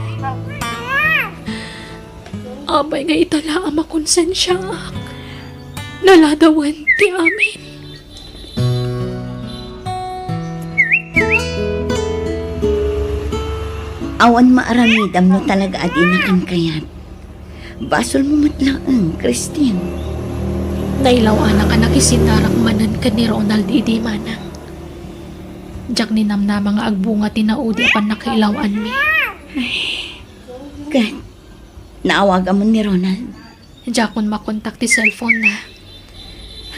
Apay nga ita la a makonsensiaak? Naladawen ti amin. Awan maaramidam no talaga a dinakan kayat. Basolmo met laeng, Christine. Nailaw-anak a nakisinnarak manen ken ni Ronald idi, manang. Diak ninamnama nga agbunga ti naudi a pannakailaw-anmi. Ay, ket, naawagamon ni Ronald? Diakon makontak ti cellphone-na.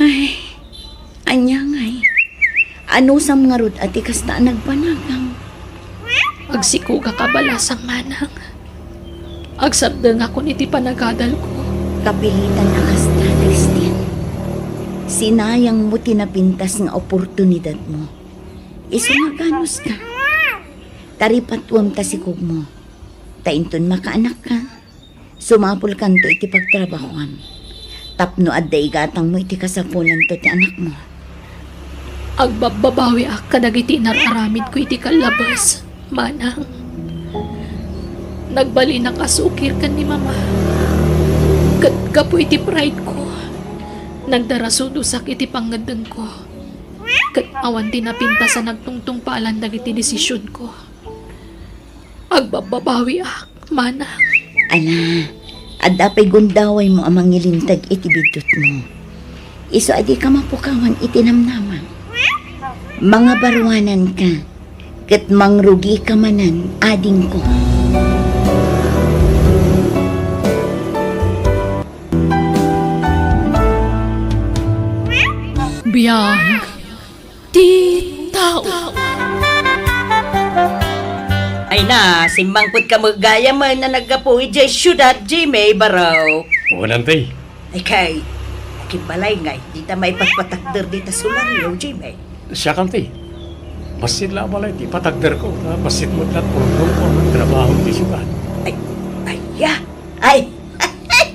Ay, ania ngay? Anusam ngarud a ti kasta a nagbanagam? Agsikogak a balasang, manang. Agsardengakon iti panagadalko. Kapilitan a kasta, Christine. Sinayangmo ti napintas nga oportunidadmo. Isu nga ganuska. Taripatuem ta sikogmo. Ta inton makaanakka, sumapulkanto iti pagtrabahuam tapno adda igatangmo iti kasapulanto ti anakmo. Agbabbabawiak kadagiti inar-aramidko iti kallabes, manang. Nagbalinak a sukir ken ni Mama. Ket gapu iti pride-ko, nagdarasudosak iti pangngeddengko. Ket awan ti napintas a nagtungtungpalan dagiti desisionko. Agbabbabawiak, manang. Ala, adda pay gundawaymo a mangilinteg iti biddutmo. Isu a dika mapukawan iti namnama. Mangabaruananka, ket mangrugika manen, adingko. Biag ti tao. Ay na, simmangpet ka met gayam a naggapu idiay siudad, Jimmy Baro. Wen, Auntie. Ay kay, agbalay ngay, dita maipagpatakder dita sulang yo, Jimmy. Siak, Auntie. Bassit la a balay ti ipatakderko, ta bassit met la ti urdongko a magtrabaho iti siudad. Ay, ay, ya. Ay,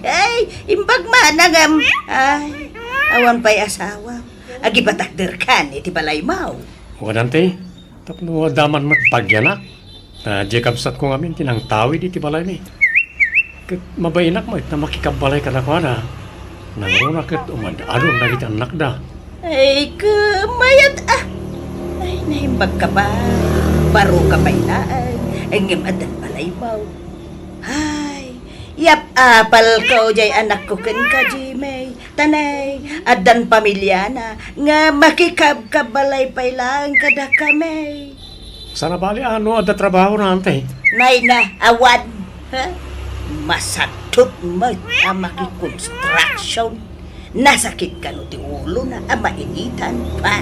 ay, imbag manang, em. Ay, awan pay asawa. Agipatakderkan iti balaymo. Wen, Auntie, Tapno adda man met pagianak, ta diay kabsatko ngamin ti nangtawid iti balaymi. Ket mabainak met a makikabbalay kadakuada. Nangruna ket umad-adun dagiti annakda. Ay, kamayat, ah! Ay, naimbag ka pay. Baro ka pay laeng. Ngem addan balaymo. Ay, yap-apalko diay anakko kenka, Jimmy. Tanay, addan pamiliana nga makikabkabbalay pay laeng kadakami. Saan a bali a no adda trabahona, ante? Nay na, awan. Ha? Masatot met a makikonstruction. Nasakit kano ti ulona a mainitan pa.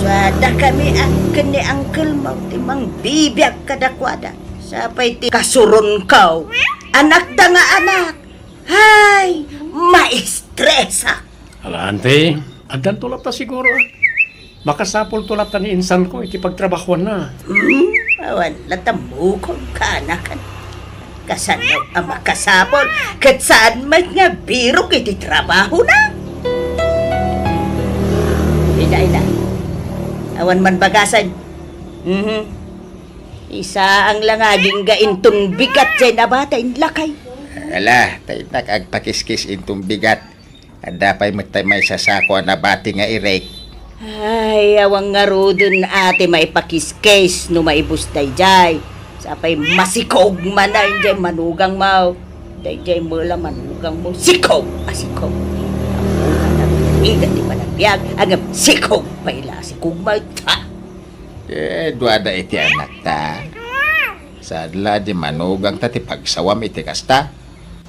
Sa dakami a ken ni uncle mo ti mangbibiag kadakuada. Sapay ti kasuronko. Anakta nga anak. Ay, maestresak. Ala, ante, addanto latta siguro, ah. Makasapulto latta ni insanko iti pagtrabahuanna. Hmm, awan latta mukon kanakan. Kasano a makasapul, ket saan met nga birok iti trabahona? Ida, ida. Awan man bagasen. Mhm. Isaang la nga agingga inton bigat diay nabati inlakay. Ala, ta innak agpakiskis inton bigat. Adda pay met tay maisasako a nabati nga irek. Ay, awan ngaruden a ti maipakiskis no maibus daydiay. Sapay masikog manen diay manugangmo. Daydiay met la manugangmo. Sikog a sikog. Ammonan a bigat ti panagbiag, ngem sikog pay la a sikogmo. Ta! Eh, duada iti anakta. Saan la di manugangta ti pagsawam iti kasta?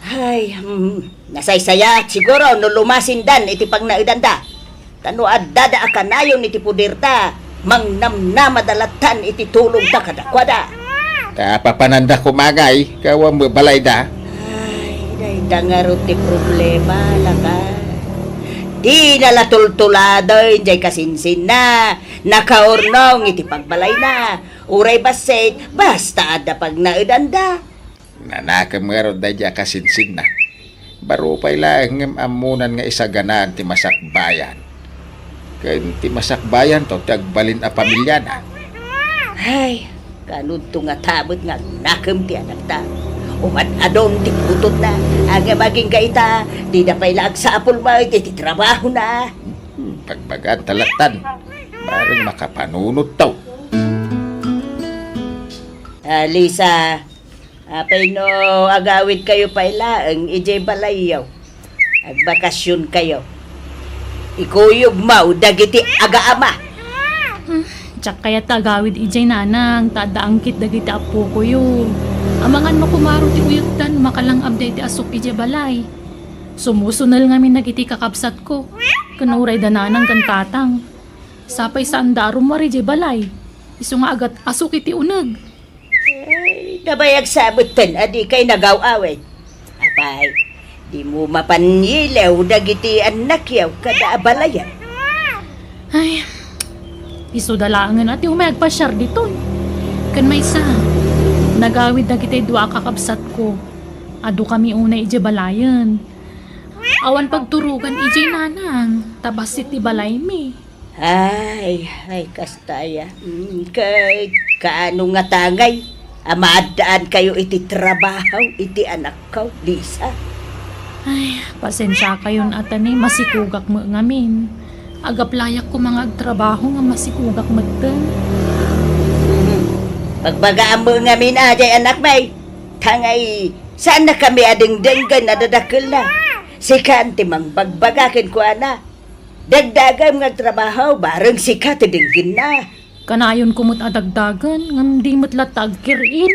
Ay, hmm, nasaysayaat siguro no lumasindan iti pagnaedanda. Ta no addada a kanayon iti puderta, mangnamnamada lattan iti tulongta kadakuada. Ta papananda koma ngay, gapu balayda. Ay, dayta ngarud ti problema, lakay. Dina la tultuladen diay kasinsinna. Nakaurnong iti pagbalayna. Uray bassit, basta adda pagnaedanda. Nanakem ngarud daydiay a kasinsinna. Baro pay laeng ngem ammonan nga isaganaan ti masakbayan. Ken ti masakbayanto ti agbalin a pamiliana. Ay, kanudto ngata met nga agnakem ti anakta. Umad-adun ti putotna. Ngem agingga ita, dida pay la agsapul met iti trabahona. Hmm, pagbagaan ta lattan. Bareng makapanunotto. Ah, Lisa, apay no agawidkayo pay laeng idiay balayyo? Agbakasionkayo. Ikuyogmo dagiti agaama. Hmm, diak kayat ta agawid idiay, nanang, ta adda angkit dagiti appokoyo. Amangan makumaro ti uyotdan, makalang-abda iti asuk idiay balay. Sumusunel ngamin dagiti kakabsatko. Ken uray da nanang ken tatang. Sapay saanda a rummuar idiay balay. Isu nga agat-asuk iti uneg. Ay, nabayag sa metten a dikay nagaw-awid. Apay, dimo mapan yilew dagiti annakyo kada a balayen? Ay, isuda laengen a ti umay agpasiar ditoy. Ken maysa, nagawid dagiti dua a kakabsatko. Adukami unay idiay balayen. Awan pagturogan idiay, nanang, ta bassit ti balaymi. Ay, ay, kasta aya. Mm, ket kaano ngata ngay a maaddaankayo iti trabaho iti anakko, Lisa? Ay, pasensiakayon a ta ni, masikogak met ngamin. Agaplayak koma nga agtrabaho nga masikogak metten. Mhm. Pagbagaam met ngamin a diay anakmi. Ta ngay, saannakami a dengdenggen a dadakkelna. Sikan ti mangbagbaga kenkuana. Dagdagem nga agtrabaho, bareng sika ti denggenna. Kanayonko met a dagdagen, ngem di met latta agkir-in.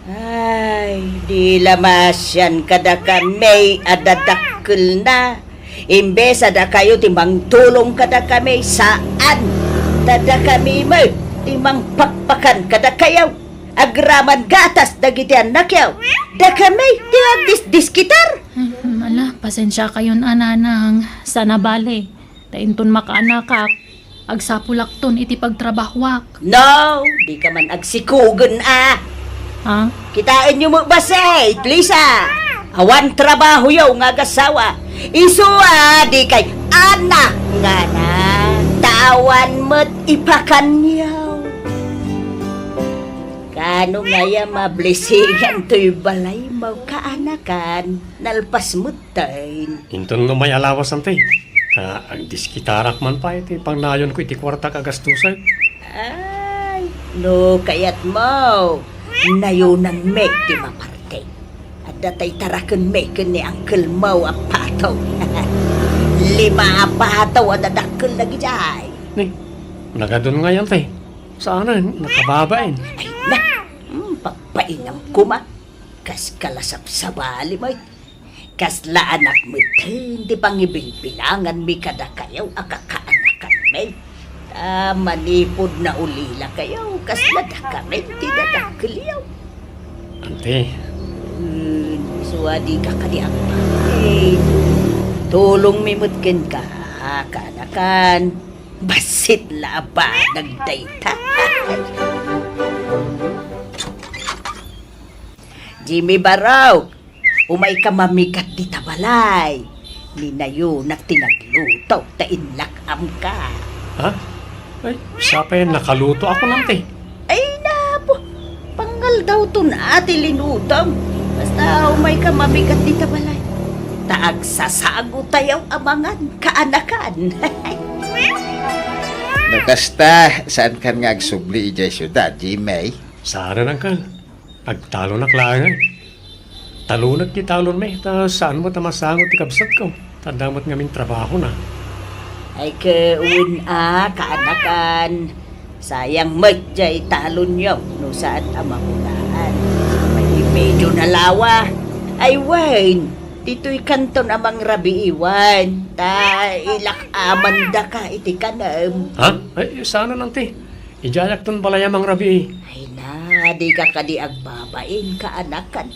Ay, di la maasian kadakami a dadakkelna. Imbes a dakayo ti mangtulong kadakami, saan. Ta dakami met ti mangpakpakan kadakayo. Agraman gatas dagiti annakyo. Dakami ti agdisdiskitar. Hmm, ala, pasensiakayon a, nanang. Saan a bale. Ta inton makaanakak, agsapulakton iti pagtrabahuak. No, dika man agsikogen a. Ha? Kitaenyo met bassit, Lisa. Awan trabahoyo nga agasawa. Isu a dikay anak ngana. Ta awan met ipakanyo. Ano ngay a mablisingan toy balaymo, kaanakan? Nalpas metten. Inton no may alawas, anti. Ta agdiskitarak man pay ti pangnayonko iti kuartak a gastusek. Ay, no kayatmo, nayonan met ti maparte. Adda tay taraken met ken ni angkelmo a Pato. Lima a Pato a dadakkel dagidiay. Ni, nagadun ngay, anti. Saanen, nakababain. Ay, na, hmm, pagpainam koma. Kas kalasapsabali met. Kasla anak metten ti pangibilbilanganmi kadakayo a kakaanakanmi. Ta manipud naulilakayo, kasla dakamin ti dadakkelyo. Anti. Hmm, isu a dika kadi agpakit. Tulongmi met kenka, kaanakan. Bassit la a banag dayta. Jimmy Barok, umayka mamigat dita balay. Ni nayonak ti nagluto ta inlak-amka. Ha? Ay, sapay nakaluto ako, nanti. Ay, napo. Pangaldaw ton a ti linutom. Basta umayka mamigat dita balay. Ta agsasago tayo a mangan, kaanakan. No kasta, saan kan nga agsubli idiay siudad, Jimmy? Saan, angkel. Agtalonak laeng. Talonek ti talonmi, ta saan met a masango ti kabsatko. Ta adda met ngamin trabahona. Ay, ket wen a, kaanakan. Sayang met jay talonyo no saan a makunaan. Medyo nalawa. Ay, wen, ditoy kanton a mangrabii, wen. Ta ilak-amandaka iti kanem. Ha? Ay, saan, anti. Idiayakton balay a mangrabii. Ay na, dika kadi agbabain, kaanakan.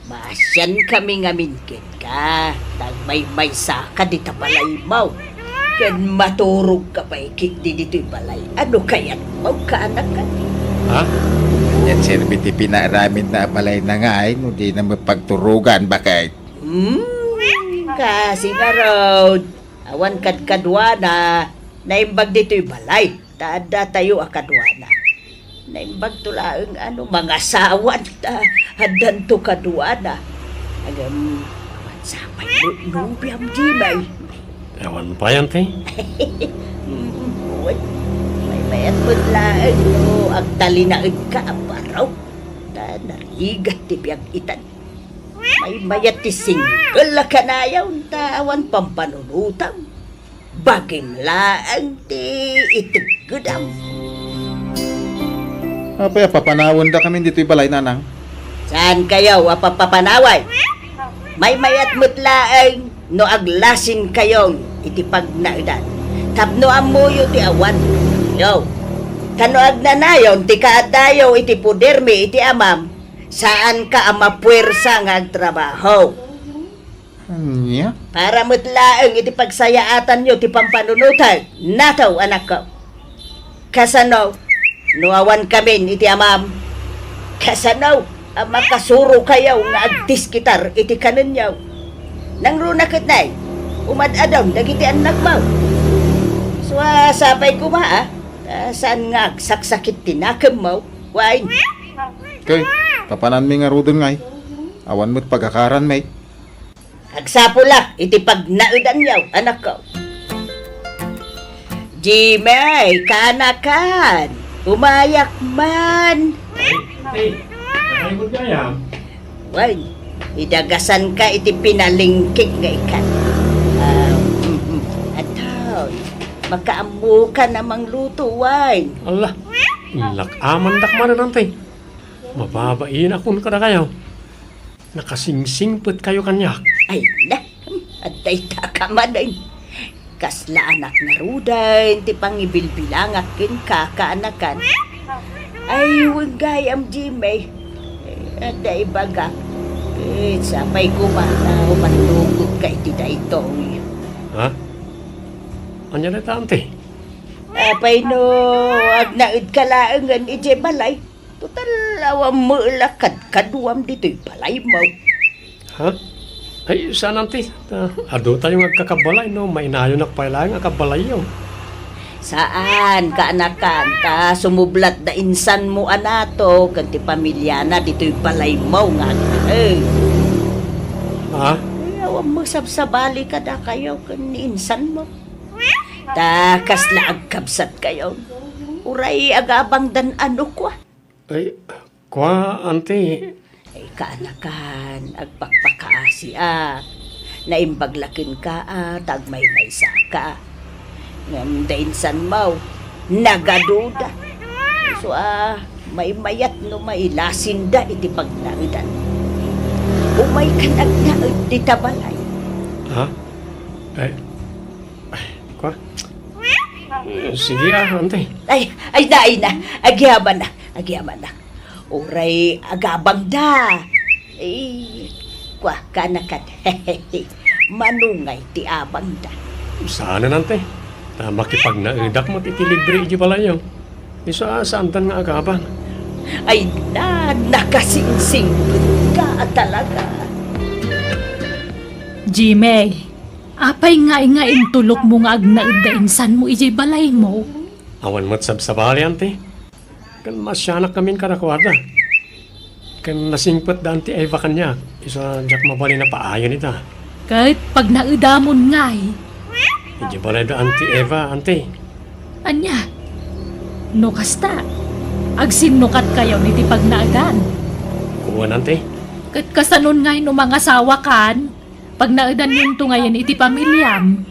Maasiankami ngamin kenka, ta agmaymaysaka dita balaymo. Ken maturogka pay ketdi ditoy balay. Ano kayatmo, kaanakan? Ha? Anian serbi ti pinaaramidna a balayna ngay no dina met pagturogan, baket? Hmm, kasi ngarud, awan kadkaduana, naimbag ditoy balay. Ta adda tayo a kaduana. Naimbagto laeng ano, mangasawan ta addanto kaduana. Ngem, awan sapay no, nobiam, Jimmy. Awan pay, anti. Mm, wen. Maymayat met laeng no agtalinaedka a baro. Ta narigat ti biag itan. Maymayat ti single a kanayon ta awan pampanunotam. Bagim laeng ti iteggedam. Apay a papanawendakamin ditoy balay, nanang? Saankayo a papapanaway? Maymayat met laeng no aglasinkayo iti pagnaedan. Tapno ammoyo ti awan yo. Ta no agnanayon ti kaaddayo iti podermi iti amam, saanka a mapuersa nga agtrabaho. Ania? Para met laeng iti pagsayaatanyo ti pampanunotek. Nataw, anakko. Kasano no awankamin iti amam? Kasano a makasurokayo nga agdiskitar iti kanenyo? Nangruna ket nay, umad-adun dagiti annakmo. Sua, sapay koma, a, ta saan nga agsaksakit ti nakemmo, wen. Ket, papananmi ngaruden ngay. Awan met pagakaranmi. Agsapulak iti pagnaedanyo, anakko. Jimmy, kaanakan, umayak man. Ay, ay, ay, gayam. Wen, idagasanka iti pinalingkik nga ikan. Ah, mm, mm. Ataw, makaammokan a mangluto, wen. Ala, inlak-amandak manen, anti. Mababainakon kadakayo. Nakasingsingpetkayo kaniak. Ay, na, adda ita ka manen. Kasla anak ngaruden ti pangibilbilangak kenka, kaanakan. Ay, wen gayam, Jimmy. Eh, adda ibagak. Eh, sapay koma ta umannugotka iti daytoy. Ha? Ania dayta, anti? Apay no agnaedka laengen idiay balay? Total, awan met la kadkaduam ditoy balaymo. Ha? Ay, saan, anti. Ta, adu tayo nga agkakabalay, no? Mainayonak pay laeng a kabalayyo. Saan, kaanakan, ta sumublat da insanmo a Nato ken ti pamiliana ditoy balaymo nga agnaed. Ha? Ay, awan mo sabsabali kadakayo ken ni insanmo. Ta kasla agkabsatkayo. Uray agabangdan a no kua. Ay, kua, Auntie. Ay, kaanakan, agpakpakaasiak. Naimbag la kenka a ta agmaymaysaka. Ngem da insanmo, nagaduda. Isu a, maymayat no mailasinda iti pagnaedan. Umaykan agnaed dita balay. Ha? Ay, ay, kua? Eh, sige, ah, Auntie. Ay, ay na, ay na. Agyamanak, agyamanak. Uray agabangda. Eh, kua, kaanakan. Manungay ti abangda. Saanen, Auntie. Ta makipagnaedak met iti libre iti balayyo. Isu a, saantan nga agabang. Ay na, nakasingsingpet ka a talaga. Jimmy, apay ngay nga intulokmo nga agnaed da insanmo idiay balaymo? Awan met sabsabali, Auntie. Ken maasianakkamin kadakuada. Ken nasingpet da Auntie Eva kaniak, isu a diak mabalin a paayen ita. Ket pagnaedamon ngay. Idiay balay da Auntie Eva, Auntie. Ania? No kasta, agsinnukatkayon iti pagnaedan. Wen, Auntie. Ket kasanon ngay no mangasawakan? Pagnaedanyonto ngayen iti pamiliam.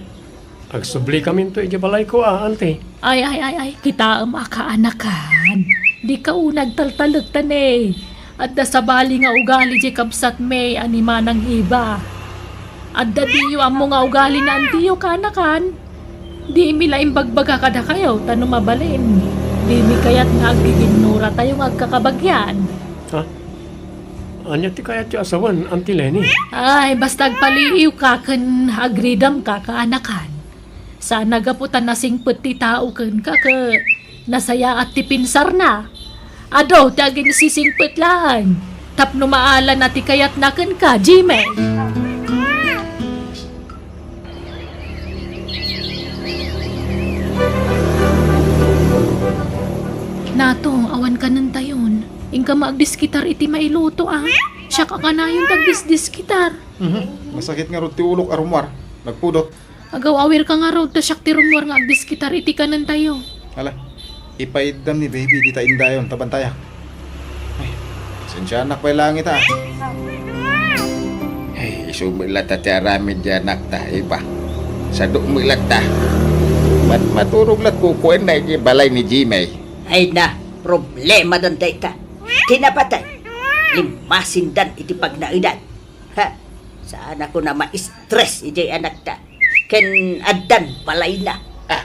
Agsubli kaminto iti balayko a, Auntie. Ay, ay, ay, ay, kitaem a kaanakan. Dika unay agtaltalektan, eh. Adda sabali nga ugali diay kabsatmi a ni Manang Eva. Adda diyo ammo nga ugali ni antiyo, kaanakan. Dimi la imbagbaga kadakayo, ta no mabalin, dimi kayat nga aggiginnuratayo nga agkakabagian. Ha? Ania ti kayatyo a sawen, Auntie Leni? Ay, basta agpaliiwka ken agridamka, kaanakan. Saan a gapu ta nasingpet ti tao kenka ket nasayaat ti pinsarna. Adu ti aginsisingpet laeng tapno maalana ti kayatna kenka, Jimmy. Nato, awan kanentayon. Inka maagdiskitar iti mailuto, a. Siak a kanayon ti agdisdiskitar. Mhm. Masakit ngarud ti ulok a rummuar. Nagpudot. Agaw-awirka ngarud ta siak ti rummuar nga agdiskitar iti kanentayo. Ala, ipaiddam ni baby dita indayon ta bantayak. Ay, sensianak pay laeng ita. Ay, isu met latta ti aramid ti anakta, Eva. Sadu met latta. Mat-, maturog lat kukuenna iti balay ni Jimmy. Ay na, problemadan dayta. Ti napatay, limmasindan iti pagnaedan. Ha? Saan a kuna ma-stress idiay anakta. Ken addan balayna. Ah,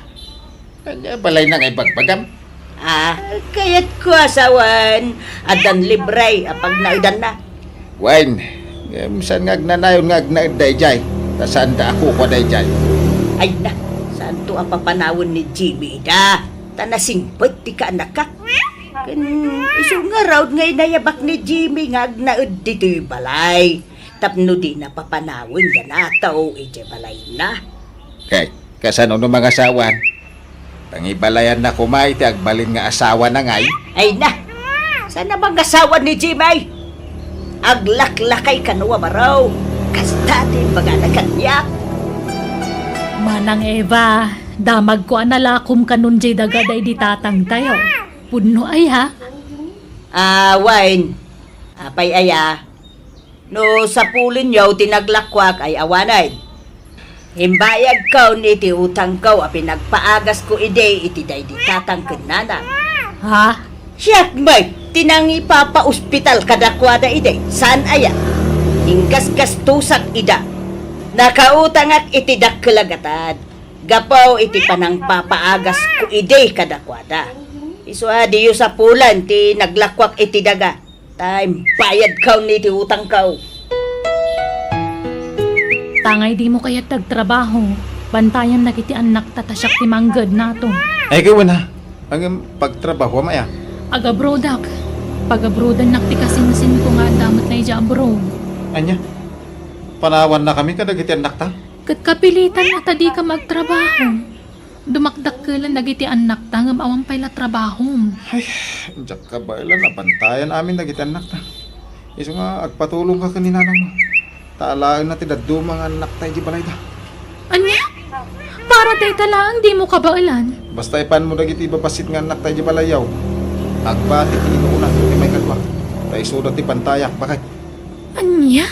ania balayna nga ibagbagam? Ah, kayatko a sawen, addan libre a pagnaedanna. Wen, ngem saan nga agnanayon nga agnaed daydiay, ta saanda a kukua daydiay. Ay na, saanto a papanawen ni Jimmy ida, ta nasingpet ti kaanakak. Ken isu ngarud nga inayabak ni Jimmy nga agnaed ditoy balay. Tapno dina papanawen da Nato idiay balayna. Kay, kasano no mangasawan? Pangibalayanna koma iti agbalin nga asawana ngay? Ay na! Saan a mangasawa ni Jimmy? Aglaklakay kano a baro. Kasta ti imbagana kaniak. Manang Eva, damagko a nalakom kanon diay daga daydi tatangtayo. Pudno aya? Ah, wen. Apay aya? No sapulenyo ti naglakuak ay awanen. Imbayadko iti utangko a pinagpaagasko idi iti daydi tatang ken nanang. Ha? Siak met ti nangipapaospital kadakuada idi, saan aya? Inggasgastosak ida. Nakautangak iti dakkel a gatad gapu iti panangpapaagasko idi kadakuada. Isu a diyo sapulen ti naglakuak iti daga. Ta imbayadko ni ti utangko. Tangay dimo kayat ti agtrabaho, bantayannak iti annakta ta siak ti mangged, Nato. Ay, gawana. Ngem pagtrabahoam aya? Agabroadak. Pagabroadannak ti kasinsinko nga adda met idiay abroad. Ania? Panawannakami kadagiti annakta? Ket kapilitan a ta dika agtrabaho. Dumakdakkelan dagiti annakta ngem awan pay la trabahom. Ay, diak kabaelan a bantayan amin dagiti annakta. Isu nga agpatulongka ken ni nanangmo. Ta alaenna ti dadduma nga annakta idiay balayda. Ania? Para dayta laeng dimo kabaelan? Basta ipanmo dagiti babassit nga annakta idiay balayyo. Agbati ti inuuna ken ti maikadua. Ta isuda ti bantayak, baket. Ania?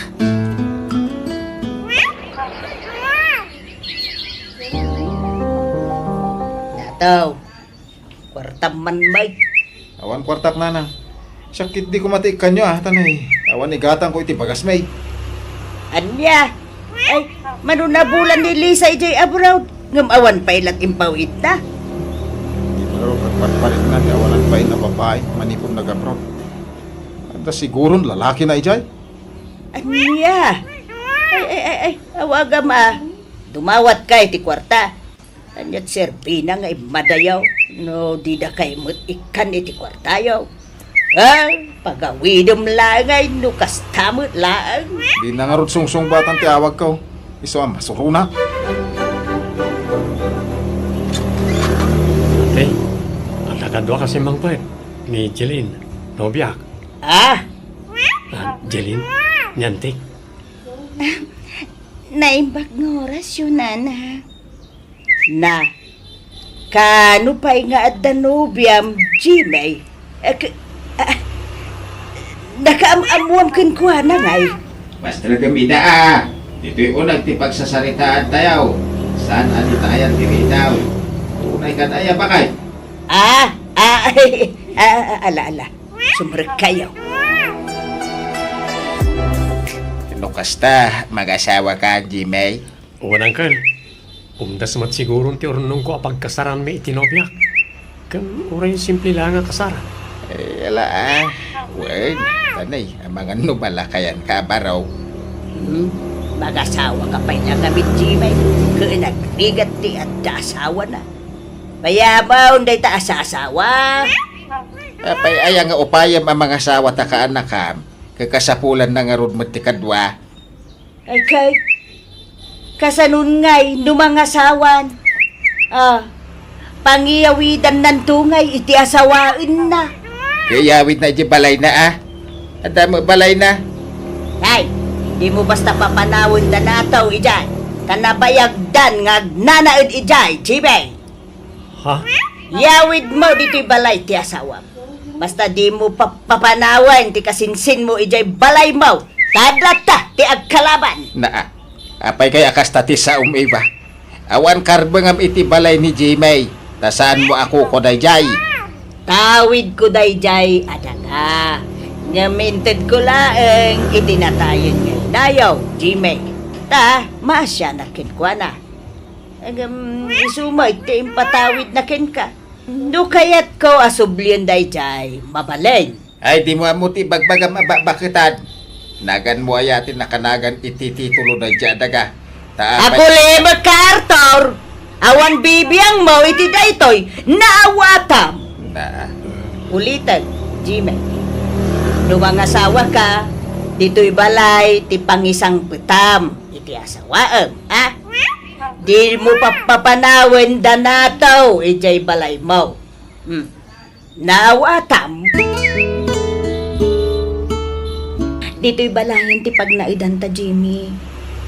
Nataw, kuartam man, Mike. Awan kuartak, nanang. Siak ketdi koma ti ikkanyo, a, tanay. Awan igatangko iti bagasmi. Ania? Ay, mano nabulan ni Lisa idiay abroad? Ngem awan pay lat impawidna. Di ba raw agparparikna ti awanan pay nga babai manipud nag-abroad? Adda siguron lalakina idiay? Ania? Ay, ay, ay, ay, awagam, a. Dumawatka iti kuarta. Ania't serbina nga immadayo no didakay met ikkan iti kuartayo? A, pagawidem laeng ay no kasta met laeng. Dina ngarud sungsungbatan ti awagko. Isu a masurona. Ate, adda kadua kasi mangpet ni Jeline, nobiak. A? A, Jeline, ni Antik. Naimbag nga orasyo, nana. Na, kaano pay nga adda nobiam, Jimmy? Eh, k-, ah, nakaam-ammoam kenkuana, ngay? Basta nagam-ida, a. Ditoy uneg ti pagsasaritaantayo. Saan a dita ayan ti ridaw. Tunay kad aya, bakay? A, a, a, a, ala, ala. Sumrekkayo. No kasta, mag-asawaka, Jimmy? Wen, Uncle. Umdas met siguron ti urnongko a pagkasaranmi iti nobiak. Ken uray simple la nga kasaran. E, ala, a. Wen, tanay, amangan no malakayanka a baro. Hmm? Mag-asawaka pay la ngamin, Jimmy. Ken agrigat ti adda asawana. Mayamon dayta a sasawa. Apay aya nga upayem a mangasawa ta kaanakam, ket kasapulanna ngarud met ti kadua? Ay, kay, kasanon ngay no mangasawan? A, pangiyawidannanto ngay iti asawaenna. Ket iyawidna iti balayna, a? Adda met balayna. Ay, dimo basta papanawen da nataw idiay, ta nabayagdan nga agnanaed idiay, Jimmy. Ha? Yawidmo ditoy balay ti asawam. Basta dimo pa-, papanawen ti kasinsinmo idiay balaymo. Ta adda latta ti agkalaban. Naa, apay kay a kasta ti saom, Eva? Awan karbengam iti balay ni Jimmy, ta saanmo a kuko daydiay. Tawidko daydiay a daga. Ngem intedko laeng iti natayen nga inayo, Jimmy. Ta maasianak kenkuana. Ngem isu met ti impatawidna kenka. No kayatko a sublien daydiay, mabalin. Ay, dimo ammo ti ibagbagam a bakbaketan. Naganmo aya ti nakanagan iti titulo daydiay a daga? Ta apay— Agulem ka, Arthur! Awan bibiangmo iti daytoy, naawatam! Na. Ulitek, Jimmy. No mangasawaka, ditoy balay ti pangisangpetam iti asawaem, a? Dimo papapanawen da nataw idiay balaymo. Hmm. Naawatam? Ditoy balayen ti pagnaedanta, Jimmy.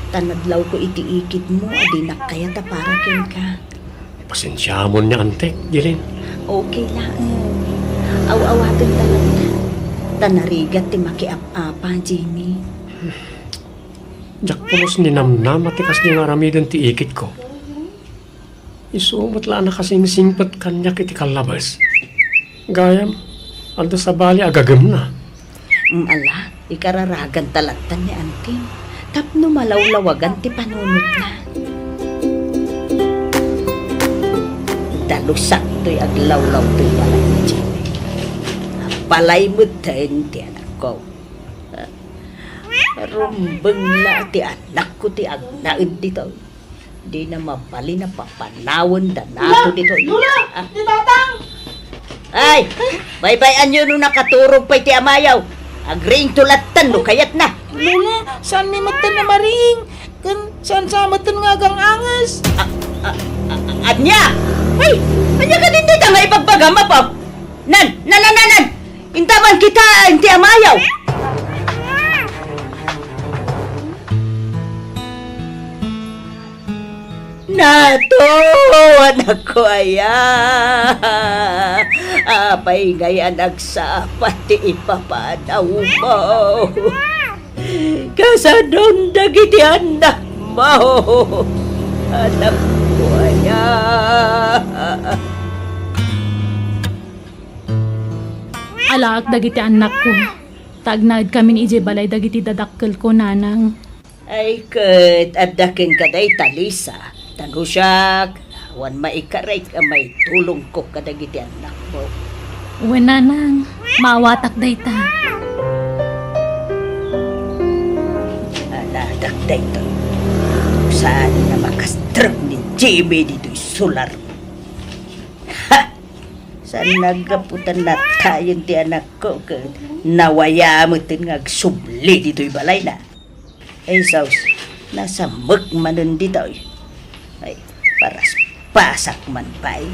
Ta nadlawko iti ikitmo a dinak kayat a para kenka. Pasensiamon ni Antik, Jeline. Okay laeng. Aw-awatenta latta. Ta narigat ti makiap-apa, Jimmy. Diak pulos ninamnama ti kasdi nga aramiden ti ikitko. Isu met la a nakasingsingpet kaniak iti kallabes. Gayam, adda sabali a gagemna. Mm, ala, ikararaganta latta ni Anting tapno malawlawagan ti panunotna. Dalusak toy aglawlaw toy balay ni Jimmy. Balay metten ti anakko. Rumbeng la ti anakko ti agnaed ditoy. Dina mabalin a papanawen da nataw ditoy. Lola! Ah. Ni Tatang! Ay! Baybay-anyo no nakaturog pay ti amayo. Agriingto lattan no kayatna. Lola, saanmi metten a mariing. Saan sa metten nga agang-anges? A-, a-, a-, ania? Ay, ania kadin dayta nga ibagbagam, Apo? Nan, nan, nan, nan, nan! Intaman kita, inti amayaw! Nato, anakko aya! Apay ngay a nagsapa ti ipapanawmo? Kasanon dagiti annakmo, anakko aya? Alaak dagiti annakko, ta agnaedkamin idiay balay dagiti dadakkelko, nanang. Ay, ket adda kenka dayta, Lisa. Ta no siak, awan maikarek a maitulongko kadagiti annakmo. Wen, nanang, maawatak dayta. Aladak daytoy. Saan nga makastrek ni Jimmy ditoy solar? Ha! Saan naggaputan natayen ti anakko ket nawaya metten nga agsubli ditoy balayna? Ay, sus, nasamek manen ditoy. Ay, paraspasak man pay.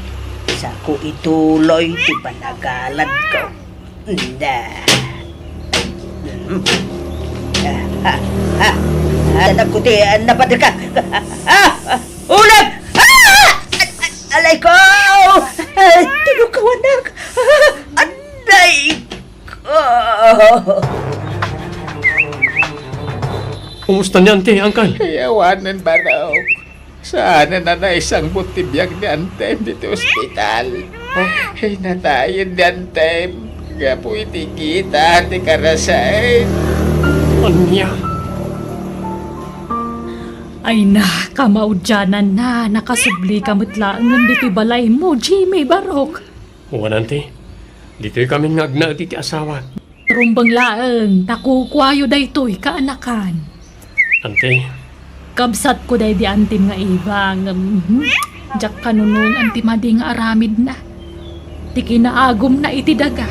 Sako ituloy ti panagaladko. Nda. Mm. Ah, ah, ah. Anakko ti, ah, napadekak. Ah, ah, ulag! Ah! Alayko! Ah, tinukawanak! Ah, aray! Ah! Kumusta ni Auntie, Uncle? Ay, awanen, Barok. Saanen a naisangbut ti biag ni Antem ditoy ospital. Huh? Ay, natayen ni Antem gapu iti kita ti karasait. Ania? Ay na, kamaudiananna, nakasublika met laengen ditoy balaymo, Jimmy, Barok. Wen, Auntie, ditoykamin nga agnaed iti asawak. Rumbeng laeng, ta kukuayo daytoy kaanakan. Auntie. Kabsatko daydi Antem nga Eva, ngem, mhm, diak kanunongan ti madi nga aramidna. Ti kinaagumna iti daga.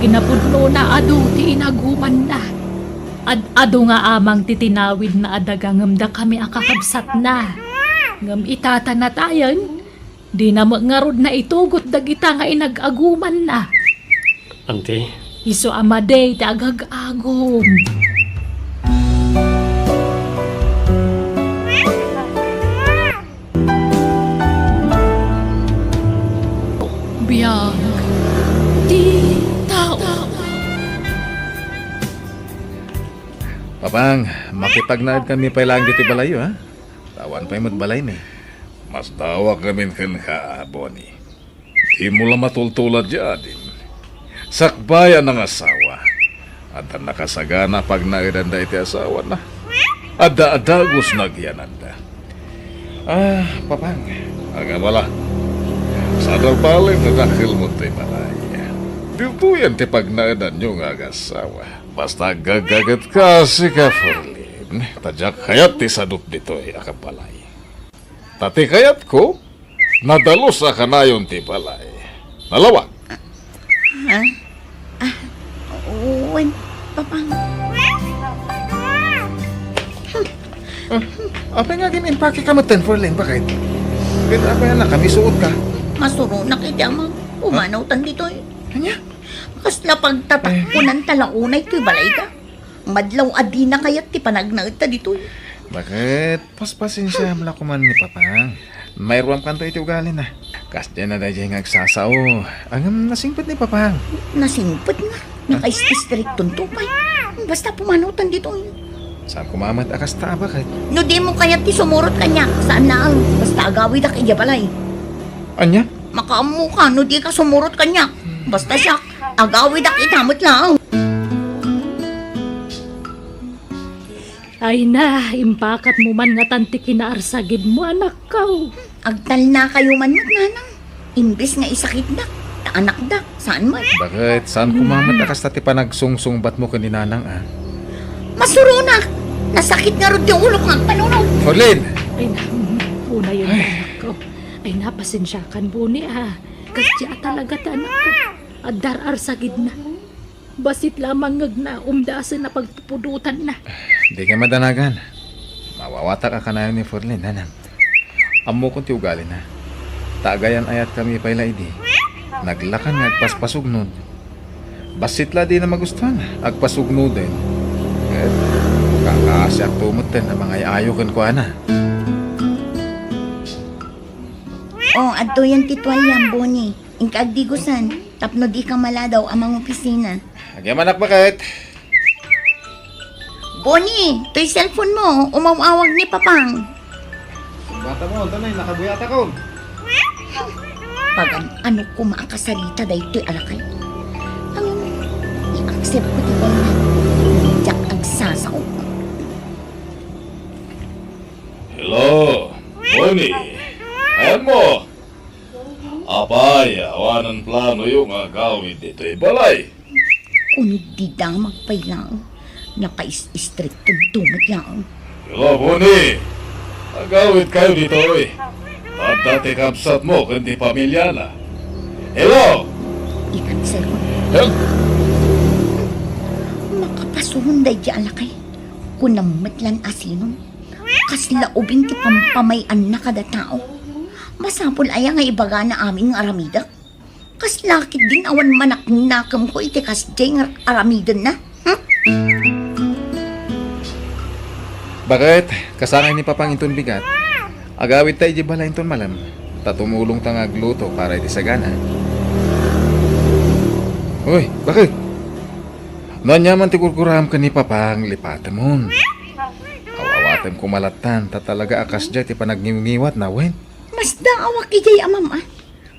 Kinapudnona adu ti inagumanna. Ad-adu nga amang ti tinawidna a daga ngem dakami a kakabsatna. Ngem itata natayen, dina met ngarud naitugot dagita nga inag-agumanna. Auntie. Isu a madi ti agag-agum. Biag ti tao. Papang, makipagnaedkanmi pay laeng ditoy balayyo, ha? Ta awan pay met balaymi. Masdawak ngamin kenka, Bonnie. Dimo la matultulad ti adim. Sakbay a nangasawa. Adda nakasagana a pagnaedanda iti asawana. Adda a dagus nga agyananda. Ah, Papang, agabala. Saan a bale nga dakkelmo ti balay. Ditoyen ti pagnaedanyo nga agasawa. Basta aggaggagetka, sika, Ferlin, ta diak kayat ti sadut ditoy a balay. Ta ti kayatko, nadalus a kanayon ti balay. Nalawag. Ha? Ah, wen, Papang. Ah, apay nga agin-impakeka metten, Ferlin, baket? Ket apay a nakamisuotka? Masuronak iti amam. Pumanawtan ditoy. Ania? Kasla pagtatakkunan ta la unay toy balayda. Madlaw a dina kayat ti panagnaedta ditoy. Baket, paspasensiam la koman ni Papang. Mairuamkanto iti ugalina. Kasdiay na daydiay nga agsasao. Ngem nasingpet ni Papang. Nasingpet nga? Nakaistristriktonto pay. Basta pumanawtan ditoy. Saan koma met a kasta a baket? No dimo kayat ti sumurot kaniak, saan laeng. Basta agawidak idiay balay. Ania? Makaammoka no dika sumurot kaniak. Basta siak, agawidak ita met laeng. Ay na, impakatmo man ngatan ti kinaarsagidmo, anakko. Agtalnakayo man met, nanang. Imbes nga isakitdak, ta anakdak, saan met? Baket, saan koma met a kasta ti panagsungsungbatmo ken ni nanang, a? Masuronak! Nasakit ngarud ti ulok nga agpanunot. Ferlin! Ay na, unayen, anakko. Ay na, pasensiakan, Bonnie, a. Kasdiay a talaga ti anakko. Adda ar-arsagidna. Bassit la a mangngegna, umdasen a pagpupudotanna. Dika madanagan. Awawatak a kanayon ni Ferlin, nanang. Ammokon ti ugalina. Ta agayan-ayatkami pay la idi. Naglakan nga agpaspasugnod. Bassit la dina magustuhan, agpasugnoden. Ket kakaasiakto metten a mangay-ayo kenkuana. O, adtoyen ti tualiam, Boni. Inka agdigusan, tapno dika maladaw a mangopisina. Agyamanak, baket. Boni, toy cellphone mo, umaw-awag ni Papang. Bata mo, antanay, nakabuyatakon. Pagan-ano koma a kasarita daytoy a lakay? Ngem, i-accept ko ti kayna. Diak agsasao. Hello, Boni. Ayan mo. Apay, awanan planoyo nga agawid ditoy balay? Kundi damag pay laeng. Nakais-istrikto met laeng. Hello, Boni. Agawid kayo ditoy. Adda ti kabsat mo ken ti pamilyana. Hello! Ikan, sir. Help! Makapasuhon daydi a lakay. Kunam met lan asinon. Kasla ubing ti pampamay-anna kada tao. Masapul aya nga ibagana amin nga aramidek? Kasla ketdin awan manaknakemko iti kasdiay nga aramidenna? Hmm? Baket, kasangay ni Papang inton bigat. Agawidta idiay balay inton malem, ta tumulongta nga agluto para iti sagana. Uy, baket! No ania man ti gurguraem ken ni Papang, lipatemon. Aw-awatem koma lattan, ta talaga a kasdiay ti panagngimngiwatna, wen? Masdaawak idiay amam, a.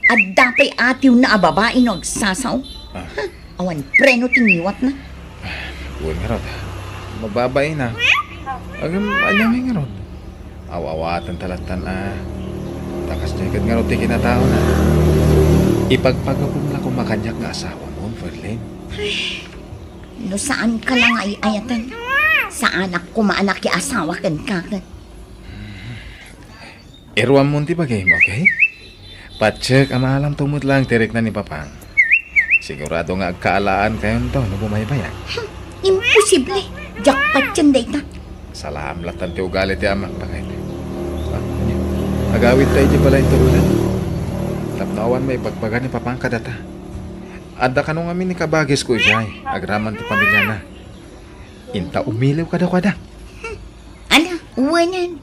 Adda pay atiwna a babai no agsasao. Ah. Ha? Awan preno ti ngiwatna. Wen ngarud. Mababaina. Agam, ania ngay ngarud? Aw-awatenta lattan a. Ta kasdiay ket ngarud ti kinataona. Ipagpagapom la koma kaniak nga asawamon, Ferlin. Ay, no saanka la nga ay-ayaten, saanak koma a nakiasawa kenka ket. Iruammon ti bagim, okay? Patiek a maalamto met laeng ti rikna ni Papang. Sigurado nga agkaalaankayon to no bumaybayan. Hmm, imposible. Diak patien dayta. Salaam lattan ti ugali ti amak, baket. Ah, ania? Agawidta idiay balay inton malem. Tapno awan maibagbaga ni Papang kadata. Adda kano ngamin ni kabagisko idiay, agraman ti pamiliana. Inta umiliw kadakuada. Hmm, ala, wanan.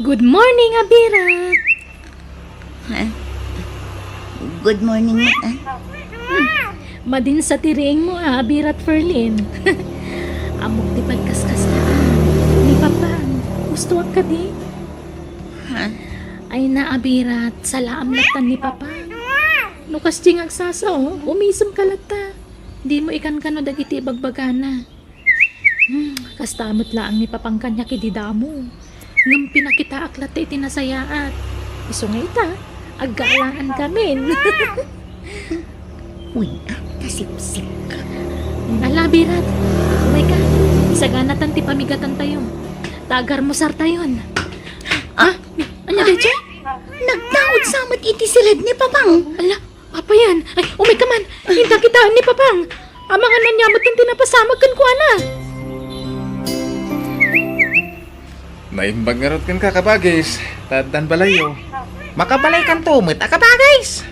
Good morning, Abirat! Ha? Good morning, ma. Hmm. Madinsa ti riingmo, a, Abirat Ferlin. Ammok ti pagkaskasdaan ni Papang. Gustoak kadi? Ha? Ay na, Abirat, salaam lattan ni Papang. No kasdiay nga agsasao, umisem ka latta. Dimo ikankano dagiti ibagbagana. Hmm, kasta met laeng ni Papang kaniak idi damo. Ngem pinakitaak latta iti nasayaat. Isu nga ita, agkaalaankamin. Uy, ah, nasipsip ka. Ala, Abirat, umayka. Isaganatan ti pamigatantayo. Ta agarmusartayon. Ah? Ania daydiay? Nagtaud sa met iti siled ni Papang. Ala, apayen? Ay, umayka man. Inta kitaen ni Papang. Amangan ania met ti napasamak kenkuana. Naimbag ngarud kenka, kabagis, ta addan balayyo. Makabalaykanto met a kabagis.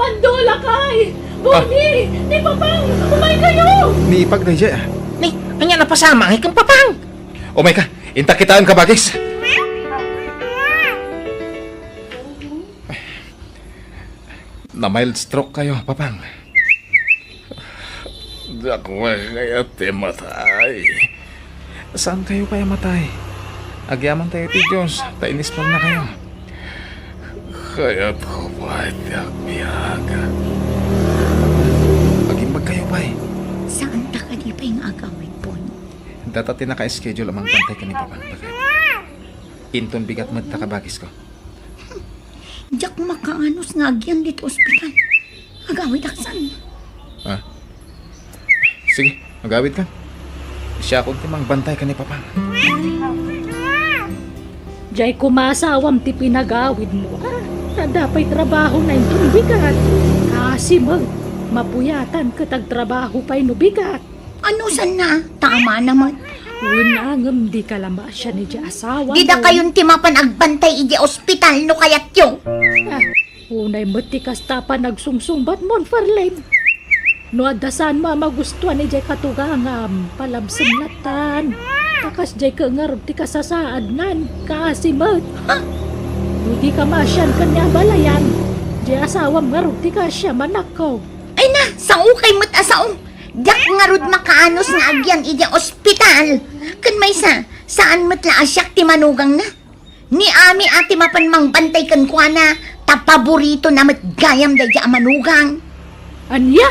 Mandolakay! Boni! Ni Papang! Umaykayo! Ni Ipag daydiay, a. Ni, ania napasamak ken Papang? Umayka, inta kitaen, kabagis. Na-mild stroke kayo, Papang. Diak kayat ti matay. Saan kayo pay a matay? Agyamantayo ti Dios, ta inispalnakayo. Kayatko pay ti agbiag. Agimbagkayo pay. Saanta kadi pay nga agawid, Boni? Data ti naka-schedule a mangbantay ken ni Papang, baket. Inton bigat met ta, kabagisko. Diak makaanus nga agyan ditoy ospital. Agawidaksan. Ah. Sige, agawidkan. Siakon ti mangbantay ken ni Papang. Diay koma asawam ti pinagawidmo, a. Adda pay trabahona inton bigat. Kaasi met, mapuyatan ket agtrabaho pay no bigat. Ano sanna? Tama na met. Wen a, ngem dika la maasian idiay asawa. Dida kayon ti mapan agbantay idiay ospital no kayatyo. Ah, unay met ti kasta a panagsungsungbatmon, Ferlin. No adda saan a magustuan idiay katugangam, palabsem latan. Ta kasdiay ket ngarud ti kasasaadnan, kaasi met. Ha? No dika maasian ken ni abalayan, diay asawam ngarud ti kaasiam, anakko. Ay na, saokay met a sao. Diak ngarud makaanus nga agyan idiay ospital. Ken maysa, saan met la a siak ti manugangna. Ni Ami a ti mapan mangbantay kenkuana, ta paboritona met gayam daydiay a manugang. Ania?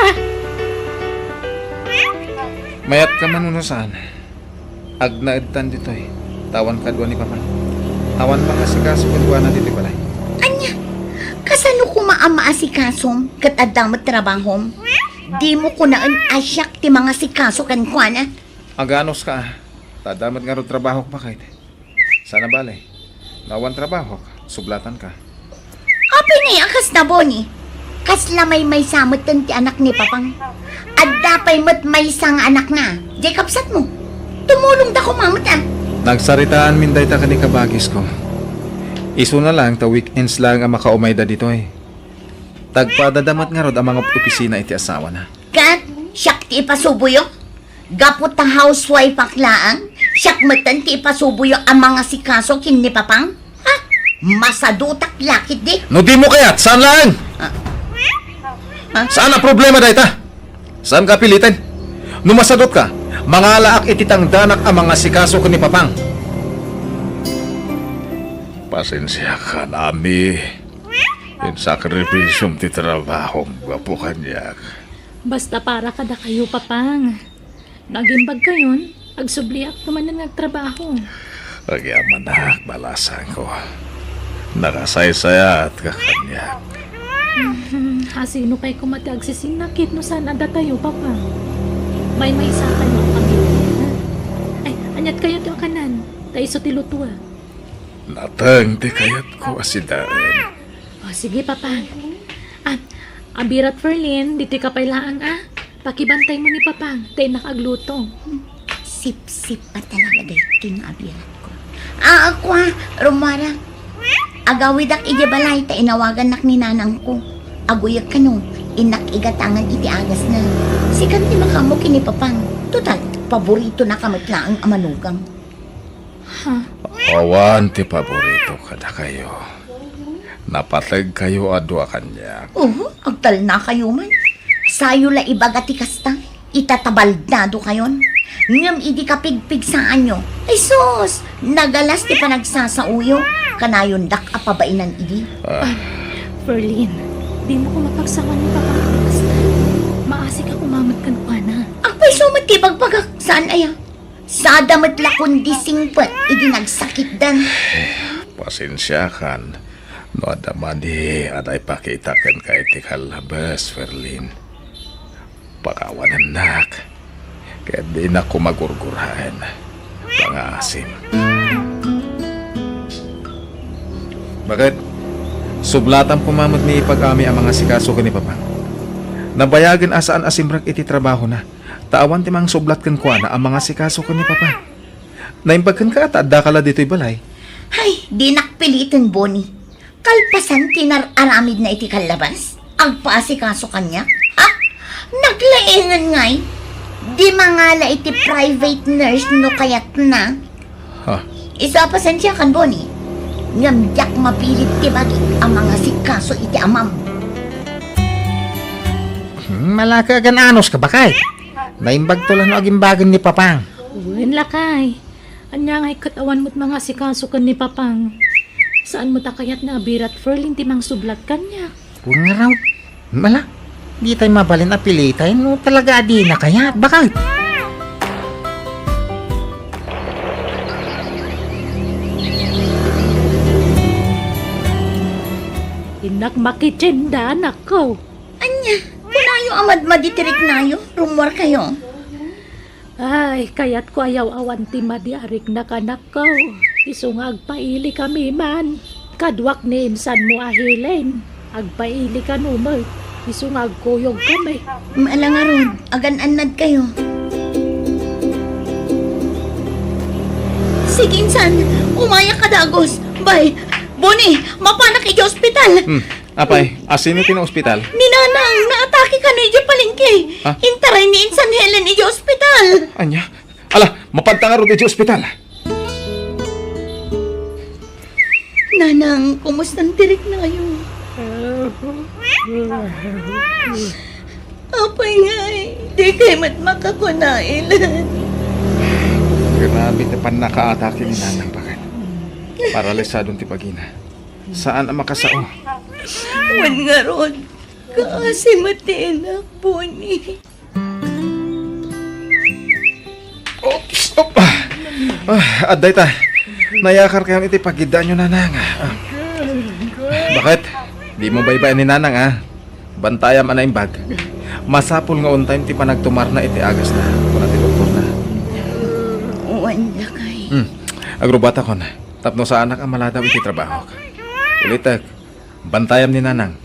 Mayatka man wenno saan, agnaedtan ditoy, ta awan kadua ni Papa. Awan mangasikaso kenkuana ditoy balay. Ania? Kasano koma a maasikasom ket adda met trabahom? Dimo kunaen a siak ti mangasikaso kenkuana? Aganuska, ta adda met ngarud trabahok, baket. Saan a bale, no awan trabahok, sublatanka. Apay ngay a kasta, Bonnie? Kasla maymaysa metten ti anak ni Papang. Adda pay met maysa nga anakna, diay kabsatmo. Tumulongda koma met a. Nagsaritaanmin dayta ken ni kabagisko. Isuna laeng ta weekends laeng a makaumayda ditoy. Tagpadada met ngarud a mangopisina iti asawana. Ket siak ti ipasuboyo? Gapu ta housewife ak laeng, siak metten ti ipasuboyo a mangasikaso ken ni Papang? Ha? Masadutak la ketdi. No dimo kayat, saan laeng? Ah. Ha? Saan a problema dayta? Saanka a piliten? No masadutka, mangalaak iti tangdanak a mangasikaso ken ni Papang. Pasensiakan, Ami. Insakripisiom ti trabahom gapu kaniak. Basta para kadakayo, Papang. No agimbagkayon, agsubliakto manen nga agtrabaho. Agyamanak, balasangko. Nakasaysayaatka kaniak. Hmm, asino pay koma ti agsisinnakit no saan a datayo, Papa? Maymaysa kayo a pamilya. Ay, aniat kayo to a kanan? Ta isu ti lutua. Nateng ti kayatko a sidaen. O, sige, Papa. Ah, Abi ket Ferlin, ditoy ka pay laeng, a. Pakibantaymo ni Papang, ta innak agluto. Sipsip a talaga daytoy nga abiratko. Ah, ako, a, Romara. Agawidak idiay balay ta inawagannak ni nanangko. Aguyek kano, innak igatangan iti agasna. Sikan ti makaammo ken ni Papang. Total, paboritona ka met laeng a manugang. Ha? Awan ti paborito kadakayo. Napategkayo a dua kaniak. Uhu, agtalnakayo man. Sayo la ibaga ti kasta, ita ta baldadokayon. Ngem idi kapigpigsaanyo, ay sus, nagalas ti panagsasaoyo, kanayondak a pabainan idi. Ah. Ah, Ferlin, dimo koma pagsawan ni Papa iti kasta. Maasika koma met kenkuana. Apay, isu met ti ibagbagak, saan aya? Sada met la kundi singpet idi nagsakitdan. Pasensiakan no adda madi a naipakita kenka iti kallabes, Ferlin. Pakawanennak, ket dinak koma gurguraen. Pangaasim. Baket, sublatam koma met ni Pag-Ami a mangasikaso ken ni Papa. Nabayagen a saan a simrek iti trabahona. Ta awan ti mangsublat kenkuana a mangasikaso ken ni Papa. Naimbag kenka ta addaka la ditoy balay. Hay, dinak piliten, Bonnie. Kalpasan ti nar-aramidna iti kallabas, agpaasikaso kaniak. Ha? Naglaengen ngay? Di mangala iti private nurse no kayatna. Ha? Isu a pasensiakan, Bonnie. Ngem diak mapilit ti bagik a mangasikaso iti amam. Hmm, malaka agan-anos ka, baket. Naimbagto la no agimbagen ni Papang. Wen, lakay. Ania ngay ket awan met mangasikaso ken ni Papang? Saan met a kayatna a Abi ket Ferlin ti mangsublat kaniak? Wen ngarud. Mala, ditay mabalin a piliten no talaga a dina kayat. Baket? Innak makitienda, anakko. Ania, kunayo a madmadi ti riknayo, rummuarkayo. Ay, kayatko a yaw-awan ti madi a riknak, anakko. Isu nga agpailikami man. Kaduak ni insanmo a Helen. Agpaili kano met. Isu nga agkuyogkami. Mala ngarud, agan-annadkayo. Sige, insan, umayak ka dagus. Bay, Boni, mapanak idiay ospital. Hmm. Apay, asino ti naospital? Ni Nanang, naatake kano idiay palengke. Ha? Intaray ni Insan Helen idiay ospital. Ania? Ala, mapadta ngarud idiay ospital. Nanang, kumusta ti riknayo? Apay ngay, dikay met makakuna, Ilan. Grabe ti pannakaatake ni Nanang, baket. Paralisadon ti bagina. Saan a makasao. Wen ngarud, kaasi met ti inak, Boni. Oops, op. Ah, adda ita. Nayakar kayon iti pagiddaanyo, Nanang. Ah. Baket? Dimo baybay-an ni Nanang, ah. Bantayam a naimbag. Masapul nga on time ti panagtumarna iti agasna, kuna ti doktorna. Wen, lakay. Hmm. Agrubatakon, tapno saanak a maladaw iti trabahok. Ulitek, bantayam ni Nanang.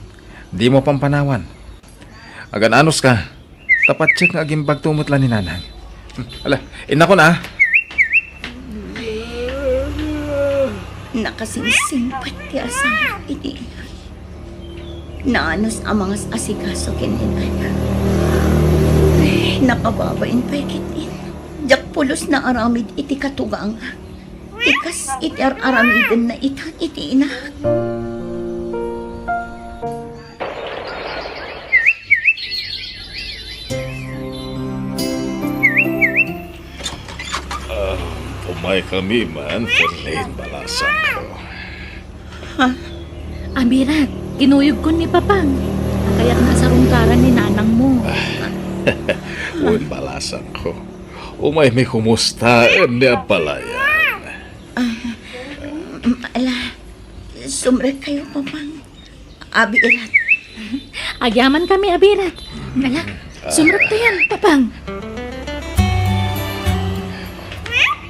Dimo pampanawan. Agan-anos ka. Ta patiek nga agimbagto met la ni Nanang. Hmm. Ala, innakon, ah. Nakasingsingpet ti asawa iti ina. Naanos a mangas-asikaso ken ni Nanang. Ay, nakababain pay ket in. Diak pulos naaramid iti katuganga. Ti kas iti ar-aramidenna itan iti ina. Ah, umaykami man, Ferlin, balasangko. Ha? Abirat, kinuyogko ni Papang. Kayatna a sarungkaran ni Nanangmo. Wen, balasangko. Umaymi kumustaen ni abalayan. Ah, mm, ala, sumrekkayo, Papang. Abirat. Agyamankami, Abirat. Ala, sumrektayon, Papang.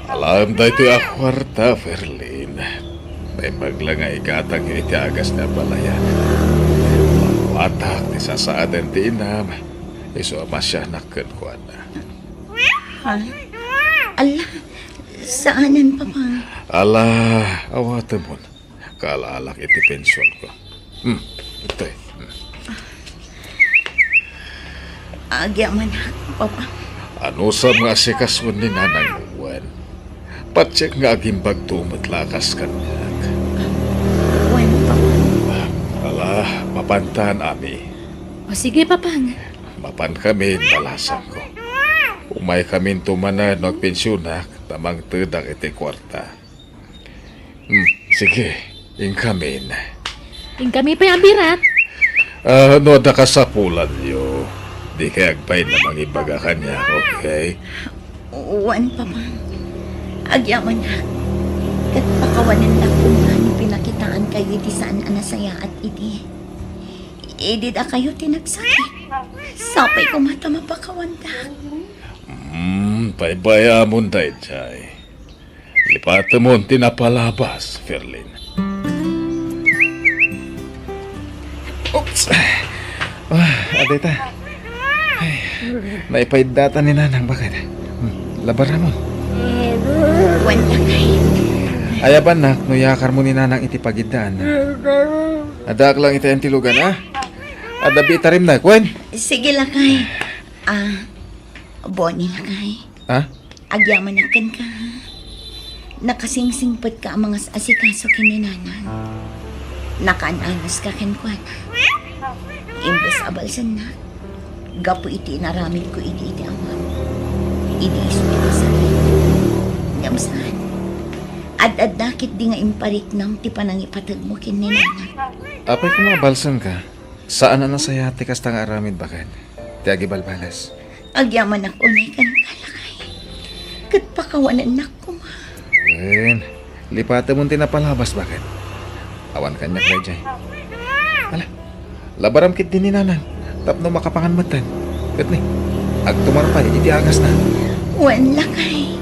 Alaem daytoy a kuarta, Ferlin. Naimbag la nga igatangyo iti agas ni abalayan. Makuatak ti sasaaden ti inam, isu a masianak kenkuana. Ha? Ala, saanen, Papang. Ala, awatemon. Kaalaalak iti pensionko. Hmm, itoy. Hmm. Agyamanak, Papang. Anusam nga asikasoen ni Nanang wen? Patiek nga agimbagto met la a kas kaniak. Wen, Papang. Ala, mapantan, Ami. O, sige, Papang. Mapankamin, balasangko. Umaykaminto manen no agpensionak ta mangtedak iti kuarta. Hmm, sige, inkamin. Inkami pay, Abirat. Ah, no adda kasapulanyo, dikay agbain a mangibaga kaniak, okay? Wen, Papang. Agyamanak. Ket pakawanennak koma no pinakitaankayo iti saan a nasayaat idi. Idi dakayo ti nagsakit, sapay koma ta mapakawandak. Hmm, baybay-amon daydiay. Lipatemon ti napalabas, Ferlin. Oops. Ah, adda ita. Ay, naipaiddaatan ni Nanang, baket. Hmm, labaramon. Wen, lakay. Ayabannak no yakarmo ni Nanang iti pagiddaanna. Addaak lang iti intilogan, ah. Adda bitarimnak, wen? Sige, lakay. Ah, Boni, lakay. Ha? Agyamanak kenka. Nakasingsingpetka a mangas-asikaso ken ni Nanang. Nakaan-anoska kenkuana. Imbes a balsennak, gapu iti inaramidko idi iti amam, idi isu ti nasakit. Ngem saan, ad-adda ketdi nga impariknam ti panangipategmo ken ni Nanang. Apay koma a balsenka? Saan a nasayaat ti kasta nga aramid, baket. Ti agibalbalas. Agyamanak unay kenka, lakay. Ket pakawanennak koma. Wen, lipatemon ti napalabas, baket. Awan kaniak daydiay. Ala, labaram ketdi ni Nanang tapno makapangan metten. Ket ni, agtumar pay iti agasna. Wen, lakay.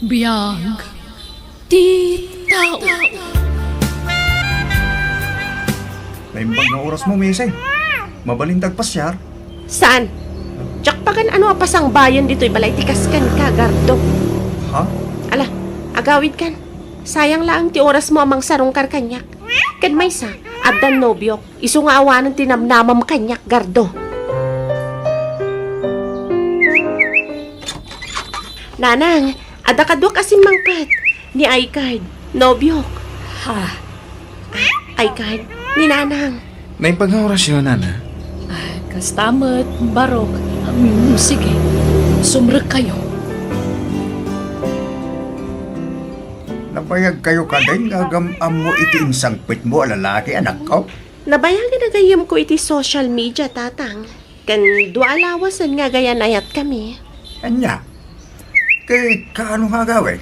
Biag ti tao. Naimbag nga orasmo, Missy. Mabalinta agpasiar? Saan? Diak pagan-ano a pasangbayen ditoy balay ti kaskenka, Gardo. Ha? Ala, agawidkan. Sayang laeng ti orasmo a mangsarungkar kaniak. Ken maysa, addan nobiok. Isu nga awanen ti namnamam kaniak, Gardo. Nanang, adda kaduak a simmangpet. Ni Aykard, nobiok. Ha? Aykard, ni Nanang. Naimbag nga orasyo, Nana? Ah, kasta met, barok. Mm, sige, sumrekkayo. Nabayagkayo kadin nga agam-ammo iti insangpetmo a lalaki, anakko? Nabayagen a gayyemko iti social media, Tatang. Ken dua a lawasen nga agayan-ayatkami. Ania? Ket kaano nga agawid?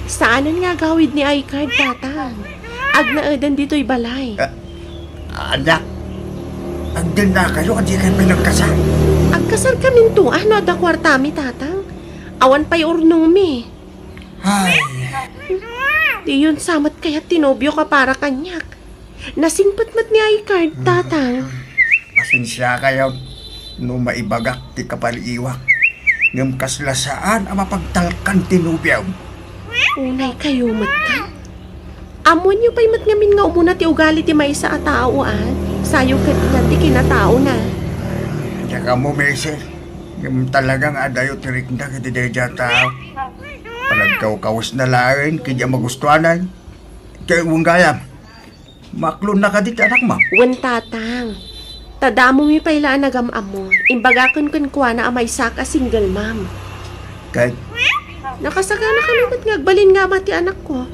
Saanen nga agawid ni Aykard, Tatang. Agnaeden ditoy balay. Ah, ania? Agdennakayo a dikay pay nagkasar? Agkasarkaminto a no adda kuartami, Tatang. Awan pay urnongmi. Ay. Diyon sa met kayat ti nobiok a para kaniak. Nasingpet met ni Aykard, Tatang. Pasensiakayo no maibagak ti kapaliiwak. Ngem kasla saan a mapagtalkan ti nobiom. Unaykayo met kan? Ammoenyo pay met ngamin nga umuna ti ugali ti maysa a tao, a. Sayo ket nga ti kinataona. Diak ammo, Missy. Ngem talaga nga adayo ti rikna iti daydiay a tao. Panagkawkawesna laeng ket diak magustuanan. Ket wen gayam, maklonna kadi ti anakmo? Wen, Tatang. Ta damomi pay la a nagam-ammo, imbagaken kenkuana a maysak a single mom. Ket? Nakasagana kano met nga agbalin nga ama ti anakko.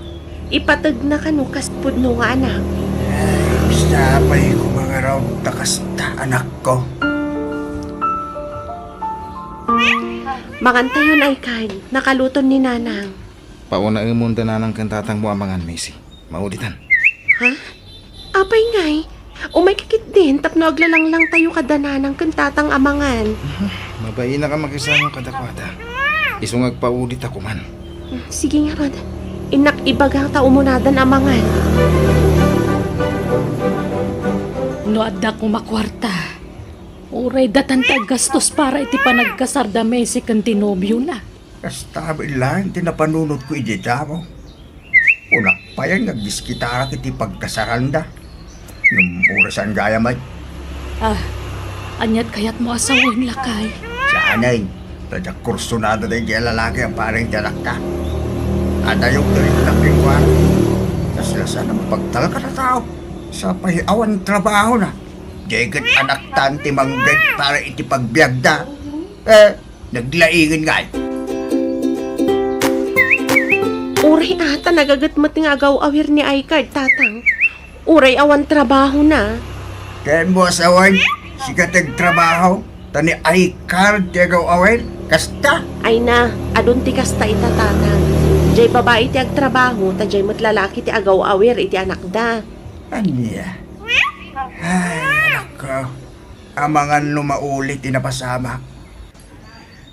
Ipategna kano kas pudno nga anak. Ay, basta apay ko mangarod ta kasta, anakko. Mangantayon, Aykard, nakaluton ni Nanang. Pauna-, paunamon da Nanang ken Tatangmo a mangan, Missy. Mauditan. Ha? Apay ngay? Umayka ketdin tapno aglalanglang tayo kada Nanang ken Tatang a mangan. Mabainak a makisango kadakuada. Isu nga agpaudit a kuman. Sige ngarud. Innak ibaga ta umunadan a mangan. No adda koma kuarta, uray datan ti aggastos para iti panagkasar da Missy ken ti nobiona. Kasta met laeng ti napanunotko idiay damo. Kunak payen nga agdiskitarak iti pagkasaranda. Ngem uray saan gayam met. Ah, aniat kayatmo a sawen, lakay? Saanen, ta diak kursunada daydiay a lalaki a para iti anakta. Adayo ti riknak kenkuana. Kasla saan a mapagtalkan a tao. Sapay awan trabahona. Diay ket anaktan ti mangged para iti pagbiagda. Eh, Naglaingen ngay. Uray a ta nagaget met nga agaw-awir ni Aykard, Tatang. Uray awan trabahona. Ken mo a sawen, sika ti agtrabaho, ta ni Aykard ti agaw-awir, kasta? Ay na, adun ti kasta ita, Tatang. Diay babai ti agtrabaho, ta diay met lalaki ti agaw-awir iti anakda. Ania? Ay, anakko, amangan no mauli ti napasamak.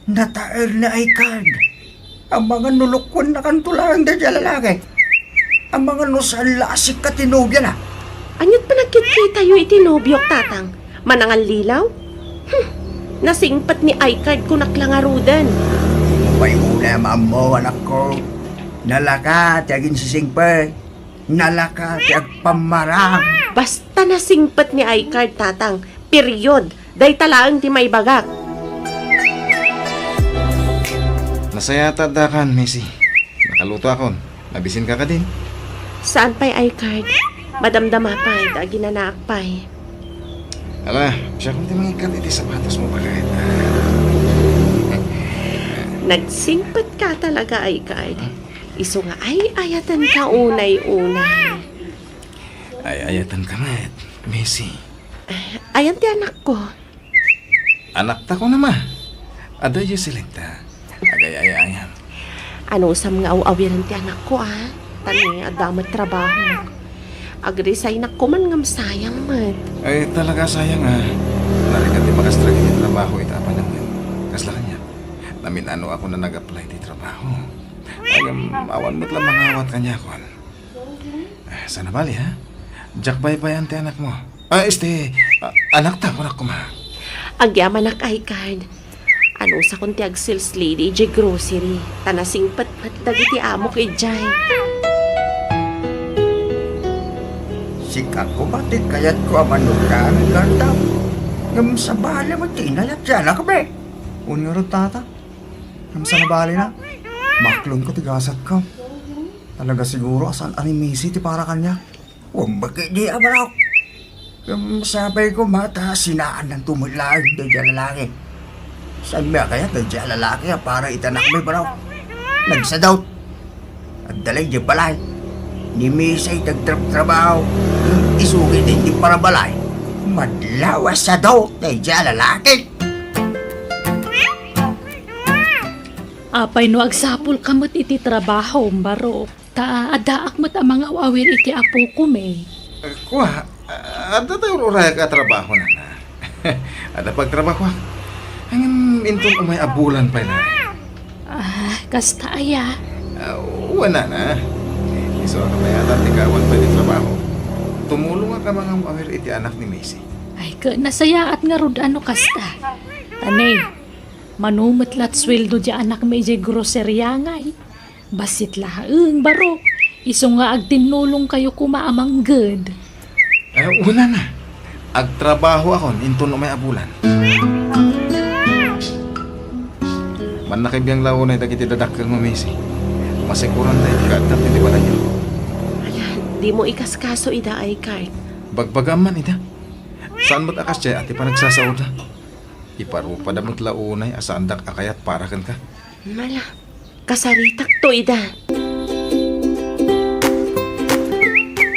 Nataer ni Aykard. Amangan no lukuennakanto laeng daydiay a lalaki. Amangan no saan la a sika ti nobiana. Aniat panagkitkitayo iti nobiok, Tatang? Manangallilaw? Hmm. Nasingpet ni Aykard, kunak la ngaruden. Apay unay a maammo, anakko. Nalaka ti aginsisingpet. Nalaka ti agpammarang. Basta nasingpet ni Aykard, Tatang. Period. Dayta laeng ti maibagak. Nasayaat ta addakan, Missy. Nakalutoakon. Nabisinka kadi? Saan pay, Aykard? Madamdama pay, ta aginanaak pay. Ala, siakon ti mangikkat iti sapatosmo, baket. Nagsingpetka talaga, Aykard. Isu nga ay-ayatenka unay-unay. Ay-ayatenka met, Missy. Ayan ti anakko. Anakta kunam a. Adda Jocelynta. Agay-ayayan. Anusam nga aw-awiren ti anakko, a. Ta ni adda met trabaho. Agresaynak koman ngem sayang met. Ay, talaga sayang, a. Narigat ti pakastra iti trabaho ita a panawen. Kasla kaniak. Namin-anoakon a nag-apply ti trabaho. Ngem awan met la mangawat kaniakon. Ah, saan a bali, ha? Diak paypayan ti anakmo. Ah, este, ah, anakta, kunak koma. Agyamanak, iCard. Anusakon ti ag-sales lady idiay grocery, ta nasingpet met dagiti amok idiay. Sika koma ti kayatko a manugang, Garda. Ngem sabali met ti inayat ti anakmi. Wen ngarud, tata. Ngem sa nabalina, maklonko ti gasatko. Talaga siguro a saan a ni Macy ti para kaniak. Wen, bakit di, a, barok? Ngem sapay koma ta sinaannanto met laeng daydiay a lalaki. Saanmi a kayat daydiay a lalaki a para iti anakmi, barok? Nagsadot. Adda laeng idiay balay. Ni Macy ti agtrabtrabaho. Ngem isu ketdi ti parabalay. Madlaw a sadot daydiay a lalaki. Apay no agsapulka met iti trabahom, barok? Ta addaak met a mangaw-awir iti apokon, eh. Kua, adda tay ur-urayak a trabaho, nana. Adda pagtrabahoak. Ngem inton umay a bulan pay la. Ah, kasta aya? Ah, wen, nana. Isu a kabayatan ti kaawan pay ti trabaho. Tumulongak a mangaw-awir iti anak ni Macy. Ay, ket nasayaat ngarud a no kasta. Tani, mano met lat sueldo diay anakmi idiay groceria ngay? Bassit laeng, barok. Isu nga agtinnulongkayo koma a mangged. Eh, wen, nana. Agtrabahoakon inton umay a bulan. Mannakabiang la unay dagiti dadakkelmo, Macy. Masikuran daydi kaaddam iti balayyo. Ala, dimo ikaskaso ida, iCard. Bagbagam man ida. Saan met a kasdiay a ti panagsasaoda. Iparupada met la unay a saandak a kayat para kenka. Ala, kasaritakto ida.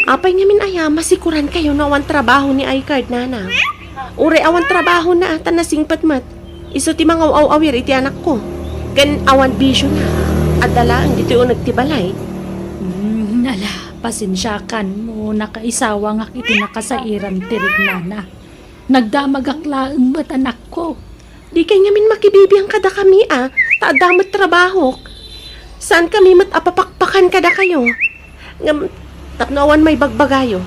Apay ngamin aya, masikurankayo no awan trabaho ni iCard, nana? Uray awan trabahona, ta nasingpet met. Isu ti mangaw-awir iti anakko. Ken awan bisiona. Adda laeng ditoy uneg ti balay. Hmm, ala, pasensiakan no nakaisawangak iti nakasairan ti riknana. Nagdamagak laeng met, anakko. Dikay ngamin makibibiang kadakami a, ta adda met trabahok. Saankami met a papakpakan kadakayo. Ngem tapno awan maibagbagayo,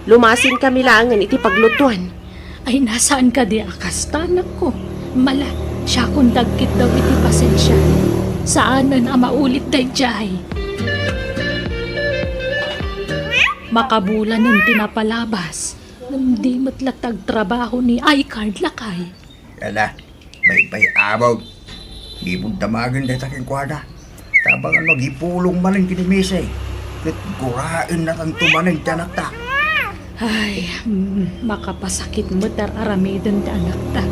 lumasinkami laengen iti paglutuan. Ay, nasaan kadi a kasta, anakko? Mala, siakon dagkit daw iti pasensia. Saanen a maulit daydiay. Makabulanen ti napalabas. Ngem di met la ti agtrabaho ni iCard, lakay. Ala, baybay-amok. Dimo damagen dayta kenkuana. Tabang no agipulong manen ken ni Macy, ket guraennatanto manen ti anakta. Ay, mm, makapasakit met ar-aramiden ti anakta.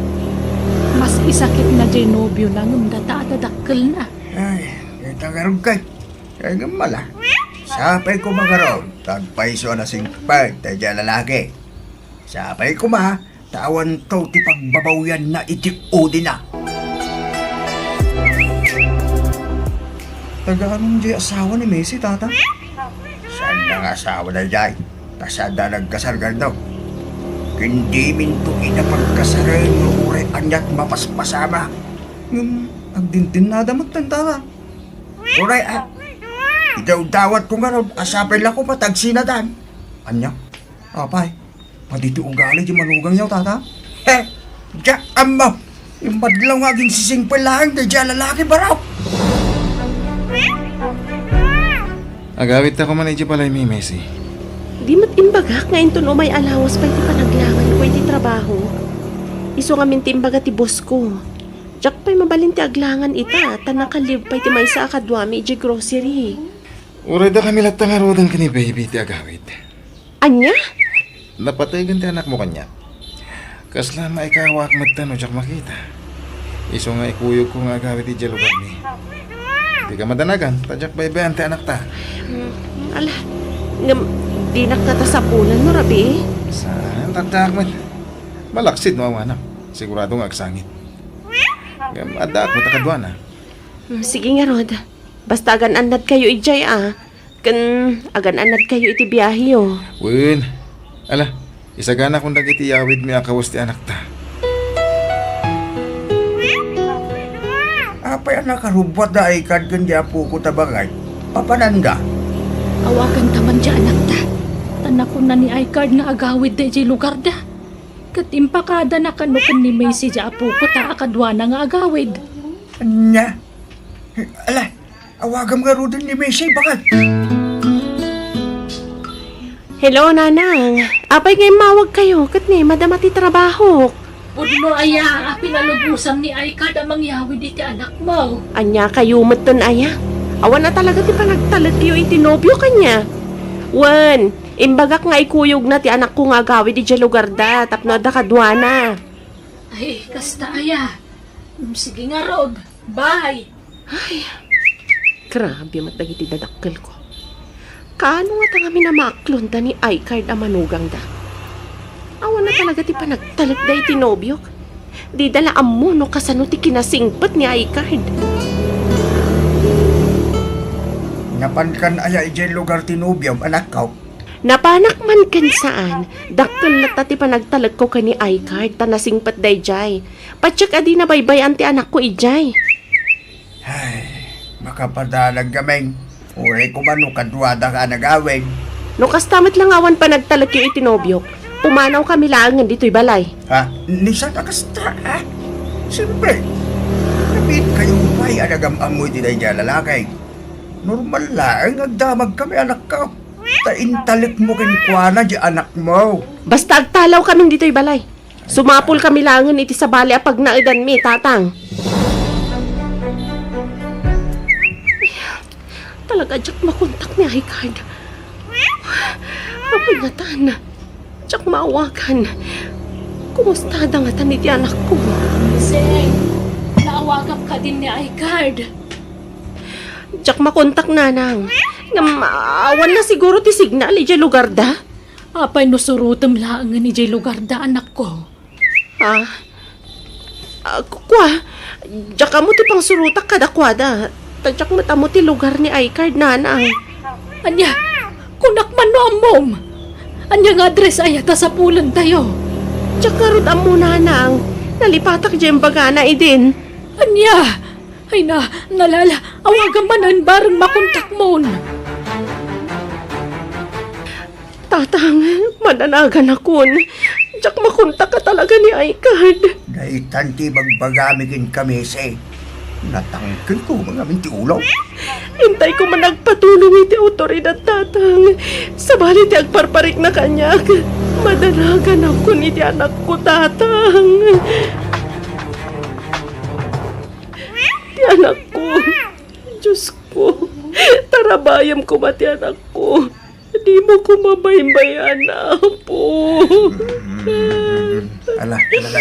Mas isakitna diay nobiona ngem data a dadakkelna. Ay, dayta ngarud kay. Ay, ngem mala. Sapay koma ngarud, ta agpayso a nasingpet daydiay a lalaki. Sapay koma, ta awanto ti pagbabawianna iti udina. Tagaan diay asawa ni Macy, tata? Saanda nga asawa daydiay. Ta saanda nagkasar, Garda. Ken diminto ida pagkasaren no uray aniat mapaspasama. Ngem agdindinada metten, tata. Uray, a, idawdawatko ngarud a sapay la koma ta agsinadan. Ania? Apay, padi ti ugali ti manugangyo, tata? He, diak ammo. Imbaglaw nga aginsisingpel laeng daydiay a lalaki, barok! Agawidta koma idiay balaymi, Macy. Di met imbagak nga inton umay a lawas pay ti panaglanganko iti trabaho. Isu ngamin ti imbaga ti boss ko. Diak pay mabalin ti aglangan ita, ta naka-leave pay ti maysa a kaduami idiay grocery. Uray dakami latta ngaruden ken ni baby ti agawid. Ania? Napategen ti anakmo kaniak. Kasla maikawak metten no diak makita. Isu nga ikuyogko nga agawid idiay lugarmi. Dika madanagan, ta diak baybay-an ti anakta. Hmm, ala, ngem dinak ngata sapulan no rabii? Saan, addaak met. Malaksid no awanak. Sigurado nga agsangit. Ngem addaak met a kaduana. Hmm, sige ngarud. Basta agan-annadkayo idiay a, ken agan-annadkayo iti biaheyo. Wen. Ala, isaganakon dagiti yawidmi a kawes ti anakta. Apay a nakarubbuat da ay kad ken di apoko ta bangay? Papananda? Awaganta man ti anakta. Tan nakuna ni Aykard nga agawidda idiay lugarda. Ket impakadana kano ken ni Macy ti apoko ta kaduana nga agawid. Ania? Ala, awagam ngaruden ni Macy, baket. Hello, Nanang. Apay nga immawagkayo ket ni madama ti trabahok? Pudno aya a pinalubosam ni Aykard a mangyawid iti anakmo? Ania kayo metten aya? Awan a talaga ti panagtalekyo iti nobiok ania? Wen, imbagak nga ikuyogna ti anakko nga agawid idiay lugarda tapno adda kaduana. Ay, kasta aya. Mm, sige ngarud. Bye. Ay, grabe met dagiti dadakkelko. Kaano ngata ngamin a maaklonda ni Aykard a manugangda? Awan na talaga ti panagtalekda iti nobiok. Dida la ammo no kasano ti kinasingpet ni Aykard. Napankan aya idiay lugar ti nobiom, anakko? Napanak man ken saan, dakkel latta ti panagtalekko ken ni Aykard ta nasingpet daydiay. Patiek a di nabaybay-an ti anakko idiay. Ay, makapadalag, Gameng. Uray koma no kaduadaka a nagawid. No kasta met la nga awan panagtalekyo iti nobiok, pumanawkami laengen ditoy balay. Ha? Ni saan a kasta, ha? Siyempre, napit kayo pay a nagam-ammo iti daydiay a lalaki. Normal laeng nga agdamagkami, anakko. Ta intalekmo kenkuana diay anakmo. Basta agtalawkamin ditoy balay. Sumapulkami laengen iti sabali a pagnaedanmi, Tatang. Talaga diak makontak ni Aykard. Apay ngatan? Diak maawagan. Kumustada ngatan iti anakko? Sing, naawagam kadin ni Aykard. Diak makontak, Nanang. Ngem, awan na siguro ti signal idiay lugarda. Apay no surotem laengen idiay lugarda, anakko? Ah, ah, ku-, kua, diak ammo ti pangsurotak kadakuada. Ta diak met ammo ti lugar ni Aykard, Nanang. Ania, kunak man no ammom. Ania nga address aya ta sapulentayo? Diak ngarud ammo, Nanang. Nalipatak diay imbagana idin. Ania? Ay na, nalala, awagam manen bareng makontakmon. Tatang, madanaganakon. Diak makontak a talaga ni Aykard. Daytan ti ibagbagami kenka, Mese. Natangken ko ngamin ti ulo. Intay ko man agpatulong iti awtoridad, Tatang. Sabali ti agparparikna kaniak, madanaganakon iti anakko, Tatang. Ti anakko. Diosko, tarabayem koma ti anakko. Dimo koma baybay-an, Apo. Mm, ala, ala, ala.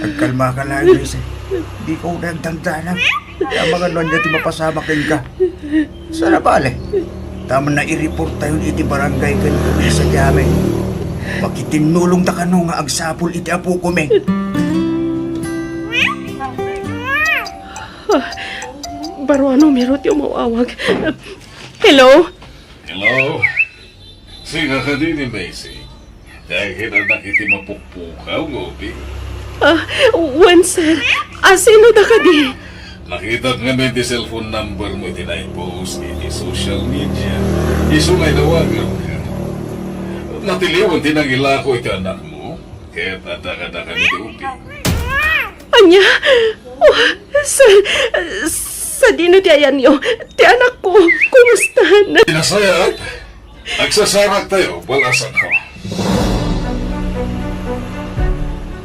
Agkalmaka laeng, Luis, eh. Dika unay agdandanag. Amangan no ania ti mapasamak kenka. Saan a bale, ta amanna i-reporttayon iti barangay ken pulis a diami. Makitinnulongda kano nga agsapul iti apokon. Ah, baro a numero ti umaw-awag. Hello? Hello? Sika kadi ni Macy? Dagiti anak iti mapukpukaw nga ubing? Ah, wen, sir. Ah, sino da kadi? Nakitak ngamin ti cellphone number mo iti naipost iti social media. Isu nga inawaganka. Natiliwan ti nangilako iti anakmo. Ket adda kadakami ti ubing. Ania? Oh, sa, sadino ti ayanyo? Ti anakko, kumustan? Nasayaat, agsasaraktayo, balasanko.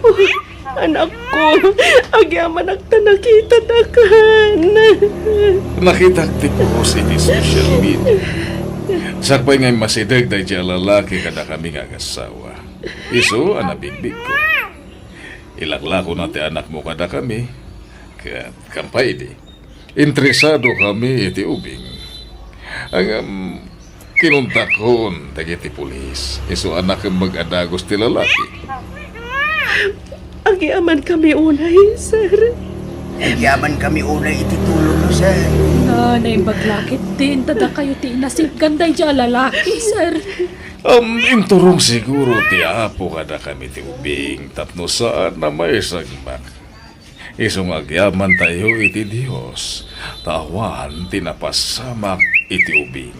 Oh, anakko, agyamanak ta nakitadakan. Nakitak ti post iti social media. Sakbay nga immasideg daydiay a lalaki kadakami nga agassawa. Isu a nabigbigko. Ilaklakona ti anakmo kadakami, ket kampay idi, interesado kami iti ubing. Ngem kinuntakkon dagiti pulis, isu a nakemmeg a dagus ti lalaki. Agyamankami unay, sir. Agyamankami unay iti tulongmo, sir. Ah, naimbag la ketdin, ta dakayo ti inasingkan daydiay a lalaki, sir. Um, inturong siguro ti Apo kadakami ti ubing tapno saan a maisagmak. Isu nga agyamantayo iti Dios, ta awan ti napasamak iti ubing.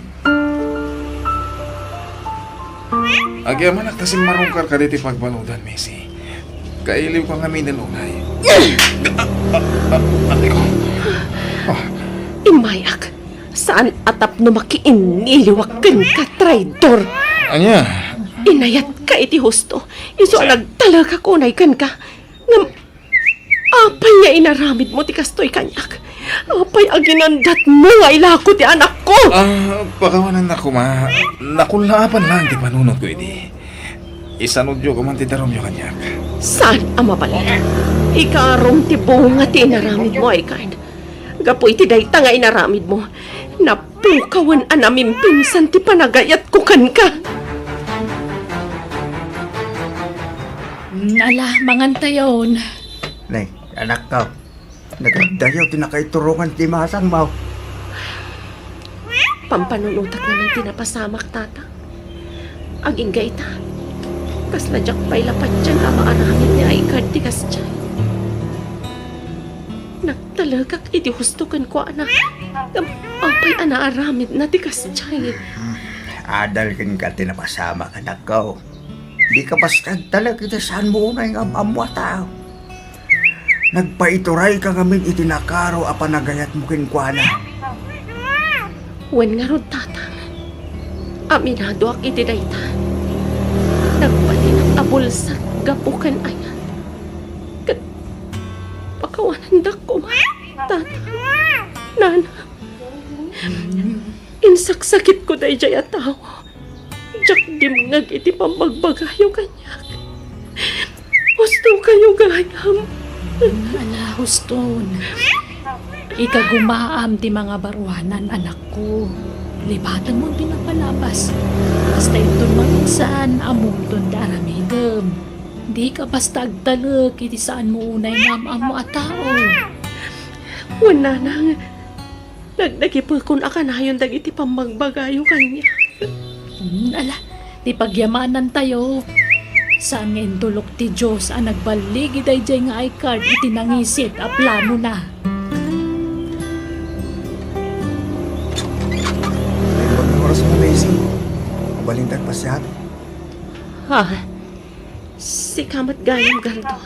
Agyamanak ta simmarungkarka ditoy pagbaludan, Macy. Kailiwka ngamin unay. Aray ko. Ah. Immayak. Saan a tapno makiinniliwak kenka, traidor. Ania? Inayatka iti husto. Isu a nagtalekak unay kenka. Ngem, apay nga inaramidmo ti kastoy kaniak? Apay a ginandatmo nga ilako ti anakko? Ah, pakawanannak koma. Nakullaapan laeng ti panunotko idi. Isanudyo koma ti darumyo kaniak. Saan a mabalin. Ikarom ti bunga ti inaramidmo, Aykard. Gapu iti dayta nga inaramidmo, napukawen a namimpinsan ti panagayatko kenka. Ala, mangantayon. Ne, anakko. Nagadayo ti nakaiturongan ti masangmo. Pampanunotak ngamin ti napasamak, Tata. Agingga ita, kasla diak pay la patien a maaramid ni Aykard ti kasdiay. Nagtalekak iti husto kenkuana. Ngem apay a naaramidna ti kasdiay? Adal kenka ti napasamak, anakko. Dika basta agtalek iti saanmo unay nga am-ammo a tao. Nagpaiturayka ngamin iti nakaro a panagayatmo kenkuana. Wen ngarud, Tata. Aminadoak iti dayta. Nagbatinak a bulsak gapu ken ayat. Ket pakawanandak koma, Tata, Nana. Insaksakitko daydiay a tao. Diak dimngeg iti pammagbagayo kaniak. Hustokayo gayam. Ala, huston. Ikagumaam ti mangabaruanan, anakko. Lipatenmo ti napalabas. Basta inton maminsan, ammoton ti aramidem. Dika basta agtalek iti saanmo unay nga am-ammo a tao. Wen, Nanang, nagdagipekon a kanayon dagiti pammagbagayo kaniak. Hmm, ala, ti pagyamanantayo. Saan nga intulok ti Dios a nagballigi daydiay nga Aykard iti nangisit a planona. Naimbag nga oras mo, Macy. Mabalinta agpasiar. Ha? Sika met gayam, Gardo.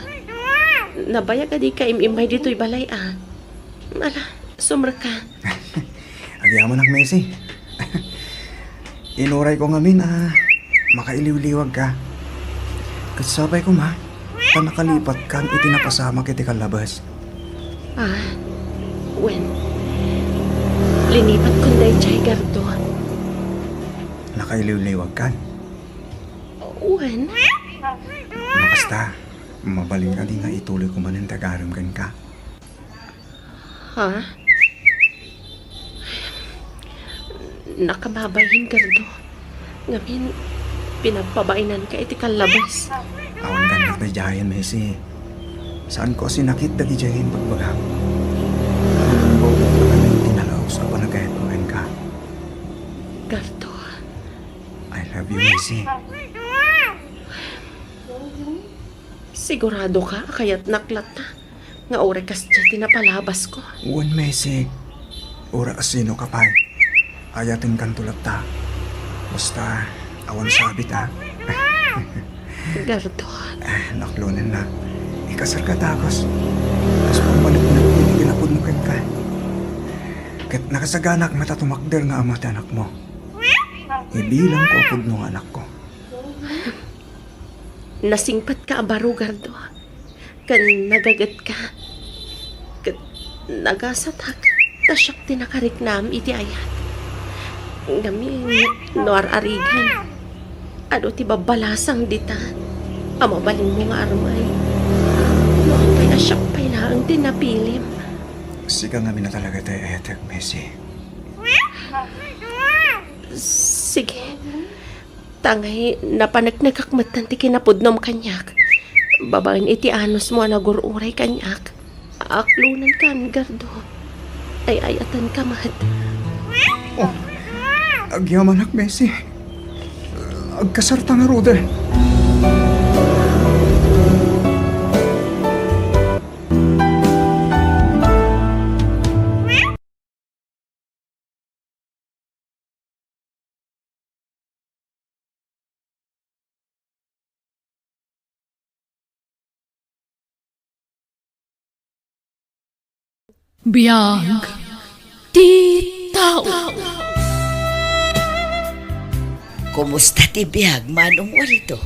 Nabayag a dika im-immay ditoy balay, a. Ala, sumrekka. Agyamanak, Macy. Inurayko ngamin a makailiwliwagka. Ket sapay koma ta nakalipatkan iti napasamak iti kallabes. Ah, wen. Linipatkon daydiay, Gardo. Nakailiwliwagkan? Wen. No kasta, mabalin kadi nga ituloyko manen ti agarem kenka? Ha? Nakababain, Gardo. Ngamin, pinagpabainanka iti kallabes. Awan kannak daydiayen, Macy. Saanko a sinakit dagidiay nga imbagbaga. Awan bawdek pagkanan ti nalaus a panagayatko kenka. Gardo. I love you, Macy. Siguradoka a kayatnak latta nga uray kasdiay ti napalabasko? Wen, Macy. Uray a sinoka pay, ayatenkanto latta. Basta, awan sabit, a. Gardo. Ah, naklonennak. Ikasarka dagus. Kas pammaneknek ti kinapudno kenka. Ket nakasaganak met a tumakder nga ama ti anakmo. Ibilangko a pudno nga anakko. Nasingpetka a baro, Gardo, ken nagagetka, ket nagasatak ta siak ti nakariknam iti ayat. Ngamin, no ar-arigan, adu ti babbalasang dita a mabalinmo nga armay. No apay a siak pay laeng ti napilim. Sika ngamin a talaga ti ay-ayatek, Macy. Sige. Tangay, napaneknekak metten ti kinapudnom kaniak. Babaen iti anusmo a nagur-uray kaniak. Aklonenkan, Gardo. Ay-ayatenka met. Oh, agyamanak, Macy. Agkasarta ngaruden. Biag ti tao. Kumusta ti biag, Manong Waldo?